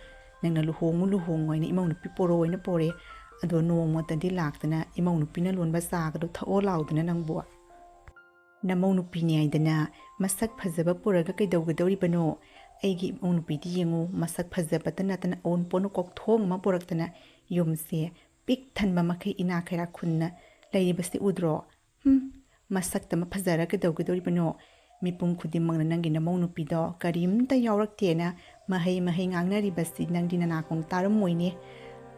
ꯅꯪꯅ ꯂꯨꯍꯣꯡꯉꯨ ꯂꯨꯍꯣꯡꯉꯣ ꯍꯥꯏꯅ ꯏꯃꯧ ꯅꯨꯄꯤ ꯄꯣꯔꯛꯑꯣ ꯍꯥꯏꯅ ꯄꯣꯔꯛꯑꯦ, ꯑꯗꯣ ꯅꯣꯡꯃꯇꯗꯤ ꯂꯥꯛꯇꯅ ꯏꯃꯧ ꯅꯨꯄꯤꯅ ꯂꯣꯟꯕ ꯆꯥꯒꯗꯣ ꯊꯛꯑꯣ ꯂꯥꯎꯗꯅ ꯅꯪꯕꯨ꯫ ꯅꯃꯧ ꯅꯨꯄꯤꯅꯦ ꯍꯥꯏꯗꯅ ꯃꯁꯛ ꯐꯖꯕ ꯄꯨꯔꯒ ꯀꯩꯗꯧꯒꯗꯧꯔꯤꯕꯅꯣ? ꯑꯩꯒꯤ ꯏꯃꯧ ꯅꯨꯄꯤꯗꯤ ꯌꯦꯡꯉꯨ, ꯃꯁꯛ ꯐꯖꯕꯇ ꯅꯠꯇꯅ ꯑꯑꯣꯟꯄꯣꯠꯅ ꯀꯣꯛꯊꯣꯡ ꯑꯃ ꯄꯨꯔꯛꯇꯅ ꯌꯨꯝꯁꯦ ꯄꯤꯛ ꯊꯟꯕ ꯃꯈꯩ ꯏꯅꯥ ꯀꯩꯔꯥꯛ ꯈꯨꯟꯅ ꯂꯩꯔꯤꯕꯁꯤ ꯎꯗ꯭ꯔꯣ? ꯍꯨꯝ, ꯃꯁꯛꯇ ꯑꯃ ꯐꯖꯔ ꯀꯩꯗꯧꯒꯗꯧꯔꯤꯕꯅꯣ? ꯃꯤꯄꯨꯝ ꯈꯨꯗꯤꯡꯃꯛꯅ ꯅꯪꯒꯤ ꯅꯃꯧ ꯅꯨꯄꯤꯗꯣ ꯀꯔꯤꯝꯇ ꯌꯥꯎꯔꯛꯇꯦꯅ ꯃꯍꯩ ꯃꯍꯩ ꯉꯥꯡꯅꯔꯤꯕꯁꯤ ꯅꯪꯗꯤ ꯅꯅꯥꯀꯣꯡ ꯇꯥꯔꯝꯃꯣꯏꯅꯦ꯫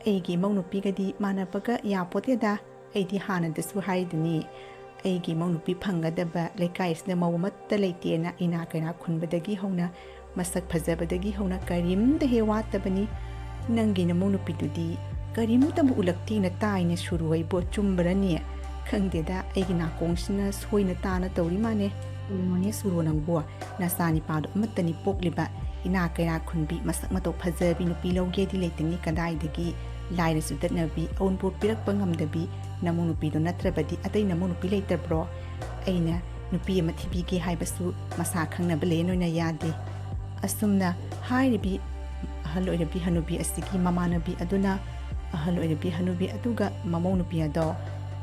ꯑꯩꯒꯤ ꯏꯃꯧ ꯅꯨꯄꯤꯒꯗꯤ ꯃꯥꯟꯅꯕꯒ ꯌꯥꯄꯣꯠꯇꯦꯗ꯫ ꯑꯩꯗꯤ ꯍꯥꯟꯅꯗꯁꯨ ꯍꯥꯏꯗꯨꯅꯤ, ꯑꯩꯒꯤ ꯏꯃꯧ ꯅꯨꯄꯤ ꯐꯪꯒꯗꯕ ꯂꯩꯀꯥꯏꯁꯤꯗ ꯃꯧ ꯑꯃꯠꯇ ꯂꯩꯇꯦꯅ ꯏꯅꯥ ꯀꯩꯔꯥ ꯈꯨꯟꯕꯗꯒꯤ ꯍꯧꯅ, ꯃꯁꯛ ꯐꯖꯕꯗꯒꯤ ꯍꯧꯅ ꯀꯔꯤꯝꯇ ꯍꯦꯛ ꯋꯥꯠꯇꯕꯅꯤ꯫ ꯅꯪꯒꯤ ꯅꯃꯧ ꯅꯨꯄꯤꯗꯨꯗꯤ ꯀꯔꯤꯝꯇꯕꯨ ꯎꯂꯛꯇꯦꯅ ꯇꯥꯏꯅꯦ ꯁꯨꯔꯨ ꯍꯩꯕꯣ, ꯆꯨꯝꯕꯔꯅꯦ? ꯈꯪꯗꯦꯗ, ꯑꯩꯒꯤ ꯅꯥꯀꯣꯡꯁꯤꯅ ꯁꯣꯏꯅ ꯇꯥꯅ ꯇꯧꯔꯤ ꯃꯥꯅꯦ꯫ ꯀꯩꯅꯣꯅꯦ ꯁꯨꯔꯨ ꯅꯪꯕꯨ, ꯅꯆꯥ ꯅꯤꯄꯥꯗꯣ ꯑꯃꯠꯇꯅꯤ ꯄꯣꯛꯂꯤꯕ, ꯏꯅꯥ ꯀꯩꯔꯥ ꯈꯨꯟꯕꯤ, ꯃꯁꯛ ꯃꯇꯧ ꯐꯖꯕꯤ ꯅꯨꯄꯤ ꯂꯧꯒꯦꯗꯤ ꯂꯩꯇꯦꯅꯦ ꯀꯗꯥꯏꯗꯒꯤ꯫ ꯂꯥꯏꯔ ꯆꯨꯗꯠꯅꯕꯤ, ꯑꯎꯟꯄꯣꯠ ꯄꯤꯔꯛꯄ ꯉꯝꯗꯕꯤ ꯅꯃꯧ ꯅꯨꯄꯤꯗꯣ ꯅꯠꯇ꯭ꯔꯕꯗꯤ ꯑꯇꯩ ꯅꯃꯧ ꯅꯨꯄꯤ ꯂꯩꯇꯕ꯭ꯔꯣ? ꯑꯩꯅ ꯅꯨꯄꯤ ꯑꯃ ꯊꯤꯕꯤꯒꯦ ꯍꯥꯏꯕꯁꯨ ꯃꯁꯥ ꯈꯪꯅꯕ ꯂꯦꯟ ꯑꯣꯏꯅ ꯌꯥꯗꯦ꯫ ꯑꯁꯨꯝꯅ ꯍꯥꯏꯔꯤꯕꯤ ꯑꯍꯜ ꯑꯣꯏꯔꯕꯤ ꯍꯅꯨꯕꯤ ꯑꯁꯤꯒꯤ ꯃꯃꯥꯟꯅꯕꯤ ꯑꯗꯨꯅ ꯑꯍꯜ ꯑꯣꯏꯔꯕꯤ ꯍꯅꯨꯕꯤ ꯑꯗꯨꯒ ꯃꯃꯧ ꯅꯨꯄꯤ ꯑꯗꯣ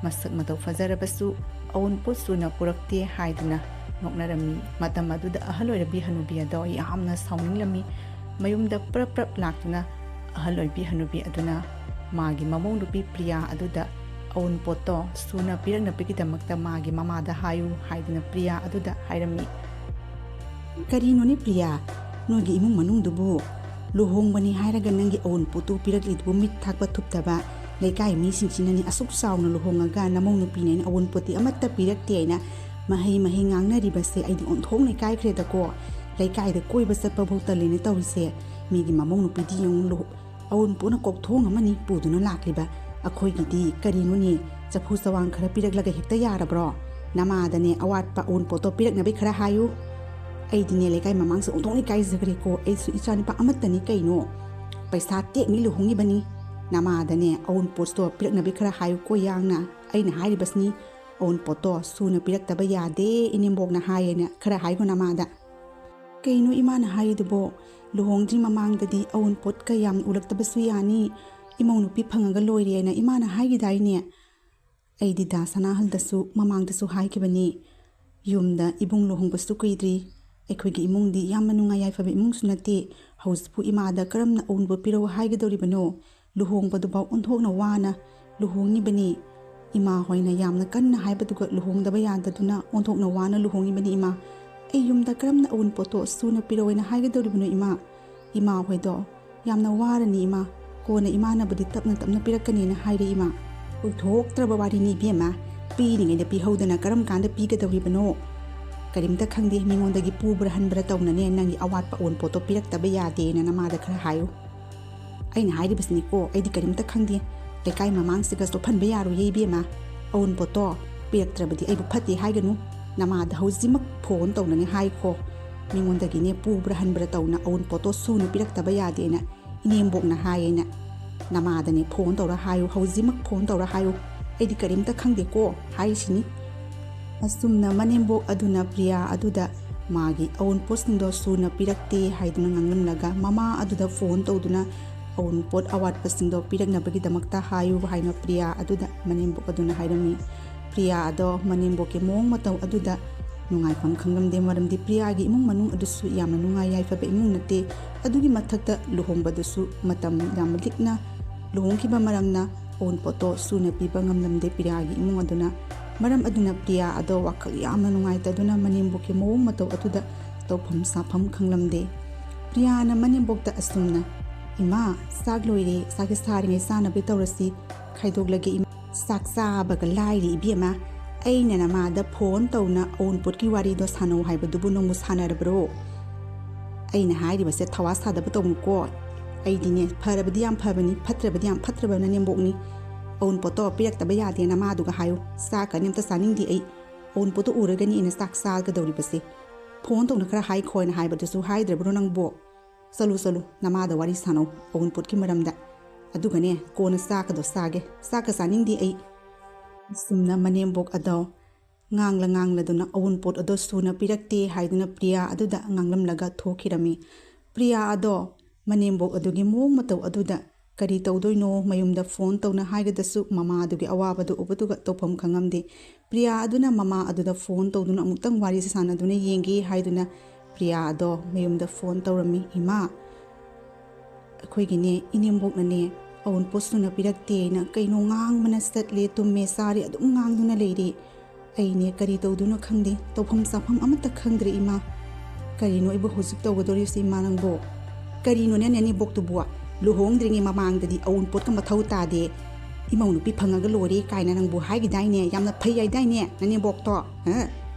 ꯃꯁꯛ ꯃꯇꯧ ꯐꯖꯔꯕꯁꯨ ꯑꯎꯟꯄꯣꯠ ꯁꯨꯅ ꯄꯨꯔꯛꯇꯦ ꯍꯥꯏꯗꯨꯅ ꯅꯣꯛꯅꯔꯝꯃꯤ꯫ ꯃꯇꯝ ꯑꯗꯨꯗ ꯑꯍꯜ ꯑꯣꯏꯔꯕꯤ ꯍꯅꯨꯕꯤ ꯑꯗꯣ ꯌꯥꯝꯅ ꯁꯥꯎꯅꯤꯡꯂꯝꯃꯤ꯫ ꯃꯌꯨꯝꯗ ꯄ꯭ꯔꯞ ꯄ꯭ꯔꯞ ꯂꯥꯛꯇꯨꯅ ꯑꯍꯜ ꯑꯣꯏꯕꯤ ꯍꯅꯨꯕꯤ ꯑꯗꯨꯅ ꯃꯥꯒꯤ ꯃꯃꯧ ꯅꯨꯄꯤ ꯄ꯭ꯔꯤꯌꯥ ꯑꯗꯨꯗ ꯑꯎꯟꯄꯣꯠꯇꯣ ꯁꯨꯅ ꯄꯤꯔꯛꯅꯕꯒꯤꯗꯃꯛꯇ ꯃꯥꯒꯤ ꯃꯃꯥꯗ ꯍꯥꯏꯌꯨ ꯍꯥꯏꯗꯨꯅ ꯄ꯭ꯔꯤꯌꯥ ꯑꯗꯨꯗ ꯍꯥꯏꯔꯝꯃꯤ꯫ "ꯀꯔꯤꯅꯣꯅꯦ ꯄ꯭ꯔꯤꯌꯥ, ꯅꯣꯏꯒꯤ ꯏꯃꯨꯡ ꯃꯅꯨꯡꯗꯨꯕꯨ ꯂꯨꯍꯣꯡꯕꯅꯤ ꯍꯥꯏꯔꯒ ꯅꯪꯒꯤ ꯑꯎꯟꯄꯣꯠꯇꯨ ꯄꯤꯔꯛꯂꯤꯗꯨꯕꯨ ꯃꯤꯠ ꯊꯥꯛꯄ ꯊꯨꯞꯇꯕ? ꯂꯩꯀꯥꯏ ꯃꯤꯁꯤꯡꯁꯤꯅꯅꯦ ꯑꯁꯨꯛ ꯆꯥꯎꯅ ꯂꯨꯍꯣꯡꯉꯒ ꯅꯃꯧ ꯅꯨꯄꯤꯅꯦꯅ ꯑꯎꯟꯄꯣꯠꯇꯤ ꯑꯃꯠꯇ ꯄꯤꯔꯛꯇꯦ" ꯍꯥꯏꯅ ꯃꯍꯩ ꯃꯍꯩ ꯉꯥꯡꯅꯔꯤꯕꯁꯦ ꯑꯩꯗꯤ ꯑꯣꯟꯊꯣꯛꯅ ꯏꯀꯥꯏꯈ꯭ꯔꯦꯗꯀꯣ꯫ ꯂꯩꯀꯥꯏꯗ ꯀꯣꯏꯕ ꯆꯠꯄꯐꯥꯎ ꯇꯜꯂꯦꯅꯦ ꯇꯧꯔꯤꯁꯦ꯫ ꯃꯤꯒꯤ ꯃꯃꯧ ꯅꯨꯄꯤꯗꯤ ꯌꯦꯡꯉꯨ, ꯂꯨꯍꯣ-, ꯑꯎꯟꯄꯣꯠꯅ ꯀꯣꯛꯊꯣꯡ ꯑꯃꯅꯤ ꯄꯨꯗꯨꯅ ꯂꯥꯛꯂꯤꯕ꯫ ꯑꯩꯈꯣꯏꯒꯤꯗꯤ ꯀꯔꯤꯅꯣꯅꯦ, ꯆꯐꯨ ꯆꯋꯥꯡ ꯈꯔ ꯄꯤꯔꯛꯂꯒ ꯍꯦꯛꯇ ꯌꯥꯔꯕ꯭ꯔꯣ? ꯅꯃꯥꯗꯅꯦ ꯑꯋꯥꯠꯄ ꯑꯎꯟꯄꯣꯠꯇꯣ ꯄꯤꯔꯛꯅꯕꯩ ꯈꯔ ꯍꯥꯏꯌꯨ꯫ ꯑꯩꯗꯤꯅꯦ ꯂꯩꯀꯥꯏ ꯃꯃꯥꯡꯁꯦ ꯑꯣꯟꯊꯣꯛꯅ ꯏꯀꯥꯏꯖꯈ꯭ꯔꯦꯀꯣ꯫ ꯑꯩꯁꯨ ꯏꯆꯥ ꯅꯨꯄꯥ ꯑꯃꯠꯇꯅꯤ ꯀꯩꯅꯣ꯫ ꯄꯩꯁꯥ ꯇꯦꯛꯅꯤ ꯂꯨꯍꯣꯡꯉꯤꯕꯅꯤ꯫ ꯅꯃꯥꯗꯅꯦ ꯑꯎꯟꯄꯣꯠꯇꯣ ꯄꯤꯔꯛꯅꯕꯩ ꯈꯔ ꯍꯥꯏꯌꯨꯀꯣ ꯌꯥꯡꯅ꯫ ꯑꯩꯅ ꯍꯥꯏꯔꯤꯕꯁꯤꯅꯤ꯫ ꯑꯎꯟꯄꯣꯠꯇꯣ ꯁꯨꯅ ꯄꯤꯔꯛꯇꯕ ꯌꯥꯗꯦ, ꯏꯅꯦꯝꯕꯣꯛꯅ ꯍꯥꯏꯌꯦꯅ ꯈꯔ ꯍꯥꯏꯈꯣ ꯅꯃꯥꯗ꯫ ꯀꯩꯅꯣ ꯏꯃꯥꯅ ꯍꯥꯏꯔꯤꯗꯨꯕꯣ? ꯂꯨꯍꯣꯡꯗ꯭ꯔꯤ ꯃꯃꯥꯡꯗꯗꯤ ꯑꯎꯟꯄꯣꯠ ꯀꯌꯥꯝ ꯎꯔꯛꯇꯕꯁꯨ ꯌꯥꯅꯤ, ꯏꯃꯧ ꯅꯨꯄꯤ ꯐꯪꯉꯒ ꯂꯣꯏꯔꯦꯅ ꯏꯃꯥꯅ ꯍꯥꯏꯈꯤꯗꯥꯏꯅꯦ? ꯑꯩꯗꯤ ꯗꯥ ꯁꯅꯥꯍꯜꯗꯁꯨ ꯃꯃꯥꯡꯗꯁꯨ ꯍꯥꯏꯈꯤꯕꯅꯤ, ꯌꯨꯝꯗ ꯏꯕꯨꯡ ꯂꯨꯍꯣꯡꯕꯁꯨ ꯀꯨꯏꯗ꯭ꯔꯤ, ꯑꯩꯈꯣꯏꯒꯤ ꯏꯃꯨꯡꯗꯤ ꯌꯥꯝꯅ ꯅꯨꯡꯉꯥꯏ ꯌꯥꯏꯐꯕ ꯏꯃꯨꯡꯁꯨ ꯅꯠꯇꯦ, ꯍꯧꯖꯤꯛꯄꯨ ꯏꯃꯥꯗ ꯀꯔꯝꯅ ꯑꯎꯟꯄꯣꯠ ꯄꯤꯔꯛꯎ ꯍꯥꯏꯒꯗꯧꯔꯤꯕꯅꯣ? ꯂꯨꯍꯣꯡꯕꯗꯨꯐꯥꯎ ꯑꯣꯟꯊꯣꯛꯅ ꯋꯥꯅ ꯂꯨꯍꯣꯡꯉꯤꯕꯅꯤ꯫ ꯏꯃꯥ ꯍꯣꯏꯅ ꯌꯥꯝꯅ ꯀꯟꯅ ꯍꯥꯏꯕꯗꯨꯒ ꯂꯨꯍꯣꯡꯗꯕ ꯌꯥꯗꯗꯨꯅ ꯑꯣꯟꯊꯣꯛꯅ ꯋꯥꯅ ꯂꯨꯍꯣꯡꯉꯤꯕꯅꯤ ꯏꯃꯥ꯫ ꯑꯩ ꯌꯨꯝꯗ ꯀꯔꯝꯅ ꯑꯎꯟꯄꯣꯠꯇꯣ ꯁꯨꯅ ꯄꯤꯔꯛꯑꯣꯅ ꯍꯥꯏꯒꯗꯧꯔꯤꯕꯅꯣ ꯏꯃꯥ? ꯏꯃꯥ ꯍꯣꯏꯗꯣ ꯌꯥꯝꯅ ꯋꯥꯔꯅꯤ ꯏꯃꯥ꯫ ꯀꯣꯟꯅ ꯏꯃꯥꯅꯕꯨꯗꯤ ꯇꯞꯅ ꯇꯞꯅ ꯄꯤꯔꯛꯀꯅꯤꯅ ꯍꯥꯏꯔꯦ ꯏꯃꯥ꯫ ꯑꯣꯏꯊꯣꯛꯇ꯭ꯔꯕ ꯋꯥꯔꯤꯅꯤ ꯏꯕꯦꯝꯃ꯫ ꯄꯤꯔꯤꯉꯩꯗ ꯄꯤꯍꯧꯗꯅ ꯀꯔꯝ ꯀꯥꯟꯗ ꯄꯤꯒꯗꯧꯔꯤꯕꯅꯣ? ꯀꯔꯤꯝꯇ ꯈꯪꯗꯦ, ꯃꯤꯉꯣꯟꯗꯒꯤ ꯄꯨꯕ꯭ꯔꯥ ꯍꯟꯕ꯭ꯔꯥ ꯇꯧꯅꯅꯦ ꯅꯪꯒꯤ ꯑꯋꯥꯠꯄ ꯑꯎꯟꯄꯣꯠꯇꯣ ꯄꯤꯔꯛꯇꯕ ꯌꯥꯗꯦꯅ ꯅꯃꯥꯗ ꯈꯔ ꯍꯥꯏꯌꯨ꯫ ꯑꯩꯅ ꯍꯥꯏꯔꯤꯕꯁꯤꯅꯤꯀꯣ, ꯑꯩꯗꯤ ꯀꯔꯤꯝꯇ ꯈꯪꯗꯦ꯫ ꯂꯩꯀꯥꯏ ꯃꯃꯥꯡꯁꯤꯒ ꯆꯣꯞꯍꯟꯕ ꯌꯥꯔꯣꯏꯌꯦ ꯏꯕꯦꯝꯃ꯫ ꯑꯎꯟꯄꯣꯠꯇꯣ ꯄꯤꯔꯛꯇ꯭ꯔꯕꯗꯤ ꯑꯩꯕꯨ ꯐꯠꯇꯦ ꯍꯥꯏꯒꯅꯨ꯫ ꯅꯃꯥꯗ ꯍꯧꯖꯤꯛꯃꯛ ꯐꯣꯟ ꯇꯧꯅꯅꯦ ꯍꯥꯏꯈꯣ꯫ ꯃꯤꯉꯣꯟꯗꯒꯤꯅꯦ ꯄꯨꯕ꯭ꯔꯥ ꯍꯟꯕ꯭ꯔꯥ ꯇꯧꯅ ꯑꯎꯟꯄꯣꯠꯇꯣ ꯁꯨꯅ ꯄꯤꯔꯛꯇꯕ ꯌꯥꯗꯦꯅ ꯏꯅꯦꯝꯕꯣꯛꯅ ꯍꯥꯏꯌꯦꯅ ꯅꯃꯥꯗꯅꯦ ꯐꯣꯟ ꯇꯧꯔ ꯍꯥꯏꯌꯨ, ꯍꯧꯖꯤꯛꯃꯛ ꯐꯣꯟ ꯇꯧꯔ ꯍꯥꯏꯌꯨ꯫ ꯑꯩꯗꯤ ꯀꯔꯤꯝꯇ ꯈꯪꯗꯦꯀꯣ ꯍꯥꯏꯔꯤꯁꯤꯅꯤ꯫ ꯑꯁꯨꯝꯅ ꯃꯅꯦꯝꯕꯣꯛ ꯑꯗꯨꯅ ꯄ꯭ꯔꯤꯌꯥ ꯑꯗꯨꯗ ꯃꯥꯒꯤ ꯑꯎꯟꯄꯣꯠꯁꯤꯡꯗꯣ ꯁꯨꯅ ꯄꯤꯔꯛꯇꯦ ꯍꯥꯏꯗꯨꯅ ꯉꯥꯡꯂꯝꯂꯒ ꯃꯃꯥ ꯑꯗꯨꯗ ꯐꯣꯟ ꯇꯧꯗꯨꯅ ꯑꯎꯟꯄꯣꯠ ꯑꯋꯥꯠꯄꯁꯤꯡꯗꯣ ꯄꯤꯔꯛꯅꯕꯒꯤꯗꯃꯛꯇ ꯍꯥꯏꯌꯨ ꯍꯥꯏꯅ ꯄ꯭ꯔꯤꯌꯥ ꯑꯗꯨꯗ ꯃꯅꯦꯝꯕꯣꯛ ꯑꯗꯨꯅ ꯍꯥꯏꯔꯝꯃꯤ꯫ ꯄ꯭ꯔꯤꯌꯥ ꯑꯗꯣ ꯃꯅꯦꯝꯕꯣꯛꯀꯤ ꯃꯑꯣꯡ ꯃꯇꯧ ꯑꯗꯨꯗ ꯅꯨꯡꯉꯥꯏꯐꯝ ꯈꯪꯂꯝꯗꯦ, ꯃꯔꯝꯗꯤ ꯄ꯭ꯔꯤꯌꯥꯒꯤ ꯏꯃꯨꯡ ꯃꯅꯨꯡ ꯑꯗꯨꯁꯨ ꯌꯥꯝꯅ ꯅꯨꯡꯉꯥꯏ ꯌꯥꯏꯐꯕ ꯏꯃꯨꯡ ꯅꯠꯇꯦ꯫ ꯑꯗꯨꯒꯤ ꯃꯊꯛꯇ ꯂꯨꯍꯣꯡꯕꯗꯨꯁꯨ ꯃꯇꯝ ꯌꯥꯝꯅ ꯂꯤꯛꯅ ꯂꯨꯍꯣꯡꯈꯤꯕ ꯃꯔꯝꯅ ꯑꯎꯟꯄꯣꯠꯇꯣ ꯁꯨꯅ ꯄꯤꯕ ꯉꯝꯂꯝꯗꯦ ꯄ꯭ꯔꯤꯌꯥꯒꯤ ꯏꯃꯨꯡ ꯑꯗꯨꯅ꯫ ꯃꯔꯝ ꯑꯗꯨꯅ ꯄ꯭ꯔꯤꯌꯥ ꯑꯗꯣ ꯋꯥꯈꯜ ꯌꯥꯝꯅ ꯅꯨꯡꯉꯥꯏꯇꯗꯨꯅ ꯃꯅꯦꯝꯕꯣꯛꯀꯤ ꯃꯑꯣꯡ ꯃꯇꯧ ꯑꯗꯨꯗ ꯇꯧꯐꯝ ꯁꯥꯐꯝ ꯈꯪꯂꯝꯗꯦ꯫ ꯄ꯭ꯔꯤꯌꯥꯅ ꯃꯅꯦꯝꯕꯣꯛꯇ ꯑꯁꯨꯝꯅ, "ꯏꯃꯥ, ꯆꯥꯛ ꯂꯣꯏꯔꯦ, ꯆꯥꯛꯁꯦ ꯁꯥꯔꯤꯉꯩ ꯆꯥꯅꯕ ꯇꯧꯔꯁꯤ, ꯈꯥꯏꯗꯣꯛꯂꯒꯦ ꯏꯃꯥ"꯫ ꯆꯥꯛ ꯆꯥꯕꯒ ꯂꯥꯏꯔꯤ ꯏꯕꯦꯝꯃ, ꯑꯩꯅ ꯅꯃꯥꯗ ꯐꯣꯟ ꯇꯧꯅ ꯑꯎꯟꯄꯣꯠꯀꯤ ꯋꯥꯔꯤꯗꯣ ꯁꯥꯟꯅꯧ ꯍꯥꯏꯕꯗꯨꯕꯨ ꯅꯪꯕꯨ ꯁꯥꯟꯅꯔꯕ꯭ꯔꯣ? ꯑꯩꯅ ꯍꯥꯏꯔꯤꯕꯁꯦ ꯊꯋꯥ ꯁꯥꯗꯕ ꯇꯧꯅꯨꯀꯣ꯫ ꯑꯩꯗꯤꯅꯦ ꯐꯔꯕꯗꯤ ꯌꯥꯝ ꯐꯕꯅꯤ, ꯐꯠꯇ꯭ꯔꯕꯗꯤ ꯌꯥꯝ ꯐꯠꯇ꯭ꯔꯕ ꯅꯅꯦꯝꯕꯣꯛꯅꯤ꯫ ꯑꯎꯟꯄꯣꯠꯇꯣ ꯄꯤꯔꯛꯇꯕ ꯌꯥꯗꯦ ꯅꯃꯥꯗꯨꯒ ꯍꯥꯏꯌꯨ꯫ ꯆꯥꯛꯀꯅꯤ ꯑꯝꯇ ꯆꯥꯅꯤꯡꯗꯦ ꯑꯩ꯫ ꯑꯎꯟꯄꯣꯠꯇꯣ ꯎꯔꯒꯅꯤ ꯑꯩꯅ ꯆꯥꯛ ꯆꯥꯒꯗꯧꯔꯤꯕꯁꯦ꯫ ꯐꯣꯟ ꯇꯧꯅ ꯈꯔ ꯍꯥꯏꯈꯣꯅ ꯍꯥꯏꯕꯗꯨꯁꯨ ꯍꯥꯏꯗ꯭ꯔꯕ꯭ꯔꯣ ꯅꯪꯕꯣ? ꯆꯠꯂꯨ ꯆꯠꯂꯨ, ꯅꯃꯥꯗ ꯋꯥꯔꯤ ꯁꯥꯟꯅꯧ ꯑꯎꯟꯄꯣꯠꯀꯤ ꯃꯔꯝꯗ꯫ ꯑꯗꯨꯒꯅꯦ ꯀꯣꯟꯅ ꯆꯥꯛꯀꯗꯣ ꯆꯥꯒꯦ꯫ ꯆꯥꯛꯀ ꯆꯥꯅꯤꯡꯗꯦ ꯑꯩ꯫ ꯑꯁꯨꯝꯅ ꯃꯅꯦꯝꯕꯣꯛ ꯑꯗꯣ ꯉꯥꯡꯂ ꯉꯥꯡꯂꯗꯨꯅ ꯑꯎꯟꯄꯣꯠ ꯑꯗꯣ ꯁꯨꯅ ꯄꯤꯔꯛꯇꯦ ꯍꯥꯏꯗꯨꯅ ꯄ꯭ꯔꯤꯌꯥ ꯑꯗꯨꯗ ꯉꯥꯡꯂꯝꯂꯒ ꯊꯣꯛꯈꯤꯔꯝꯃꯤ꯫ ꯄ꯭ꯔꯤꯌꯥ ꯑꯗꯣ ꯃꯅꯦꯝꯕꯣꯛ ꯑꯗꯨꯒꯤ ꯃꯑꯣꯡ ꯃꯇꯧ ꯑꯗꯨꯗ ꯀꯔꯤ ꯇꯧꯗꯣꯏꯅꯣ, ꯃꯌꯨꯝꯗ ꯐꯣꯟ ꯇꯧꯅ ꯍꯥꯏꯒꯗꯁꯨ ꯃꯃꯥ ꯑꯗꯨꯒꯤ ꯑꯋꯥꯕꯗꯨ ꯎꯕꯗꯨꯒ ꯇꯧꯐꯝ ꯈꯪꯉꯝꯗꯦ꯫ ꯄ꯭ꯔꯤꯌꯥ ꯑꯗꯨꯅ ꯃꯃꯥ ꯑꯗꯨꯗ ꯐꯣꯟ ꯇꯧꯗꯨꯅ ꯑꯃꯨꯛꯇꯪ ꯋꯥꯔꯤꯁꯦ ꯁꯥꯟꯅꯗꯨꯅ ꯌꯦꯡꯒꯦ ꯍꯥꯏꯗꯨꯅ ꯄ꯭ꯔꯤꯌꯥ ꯑꯗꯣ ꯃꯌꯨꯝꯗ ꯐꯣꯟ ꯇꯧꯔꯝꯃꯤ꯫ "ꯏꯃꯥ, ꯑꯩꯈꯣꯏꯒꯤꯅꯦ ꯏꯅꯦꯝꯕꯣꯛꯅꯅꯦ ꯑꯎꯟꯄꯣꯠ ꯁꯨꯅ ꯄꯤꯔꯛꯇꯦꯅ ꯀꯩꯅꯣ ꯉꯥꯡꯕꯅ ꯆꯠꯂꯦ, ꯇꯨꯝꯃꯦ, ꯆꯥꯔꯦ, ꯑꯗꯨꯝ ꯉꯥꯡꯗꯨꯅ ꯂꯩꯔꯦ꯫ ꯑꯩꯅꯦ ꯀꯔꯤ ꯇꯧꯗꯣꯏꯅꯣ ꯈꯪꯗꯦ, ꯇꯧꯐꯝ ꯆꯥꯐꯝ ꯑꯃꯠꯇ ꯈꯪꯗ꯭ꯔꯦ ꯏꯃꯥ꯫ ꯀꯔꯤꯅꯣ ꯑꯩꯕꯨ ꯍꯧꯖꯤꯛ ꯇꯧꯒꯗꯧꯔꯤꯁꯤ ꯏꯃꯥ ꯅꯪꯕꯣ? ꯀꯔꯤꯅꯣꯅꯦ ꯅꯅꯦꯝꯕꯣꯛꯇꯨꯕꯨ? ꯂꯨꯍꯣꯡꯗ꯭ꯔꯤꯉꯩ ꯃꯃꯥꯡꯗꯗꯤ ꯑꯎꯟꯄꯣꯠꯀ ꯃꯊꯧ ꯇꯥꯗꯦ, ꯏꯃꯧ ꯅꯨꯄꯤ ꯐꯪꯉꯒ ꯂꯣꯏꯔꯦ ꯀꯥꯏꯅ ꯅꯪꯕꯨ ꯍꯥꯏꯈꯤꯗꯥꯏꯅꯦ? ꯌꯥꯝꯅ ꯐꯩ ꯍꯥꯏꯗꯥꯏꯅꯦ ꯅꯅꯦꯝꯕꯣꯛꯇꯣ? ꯍꯥ?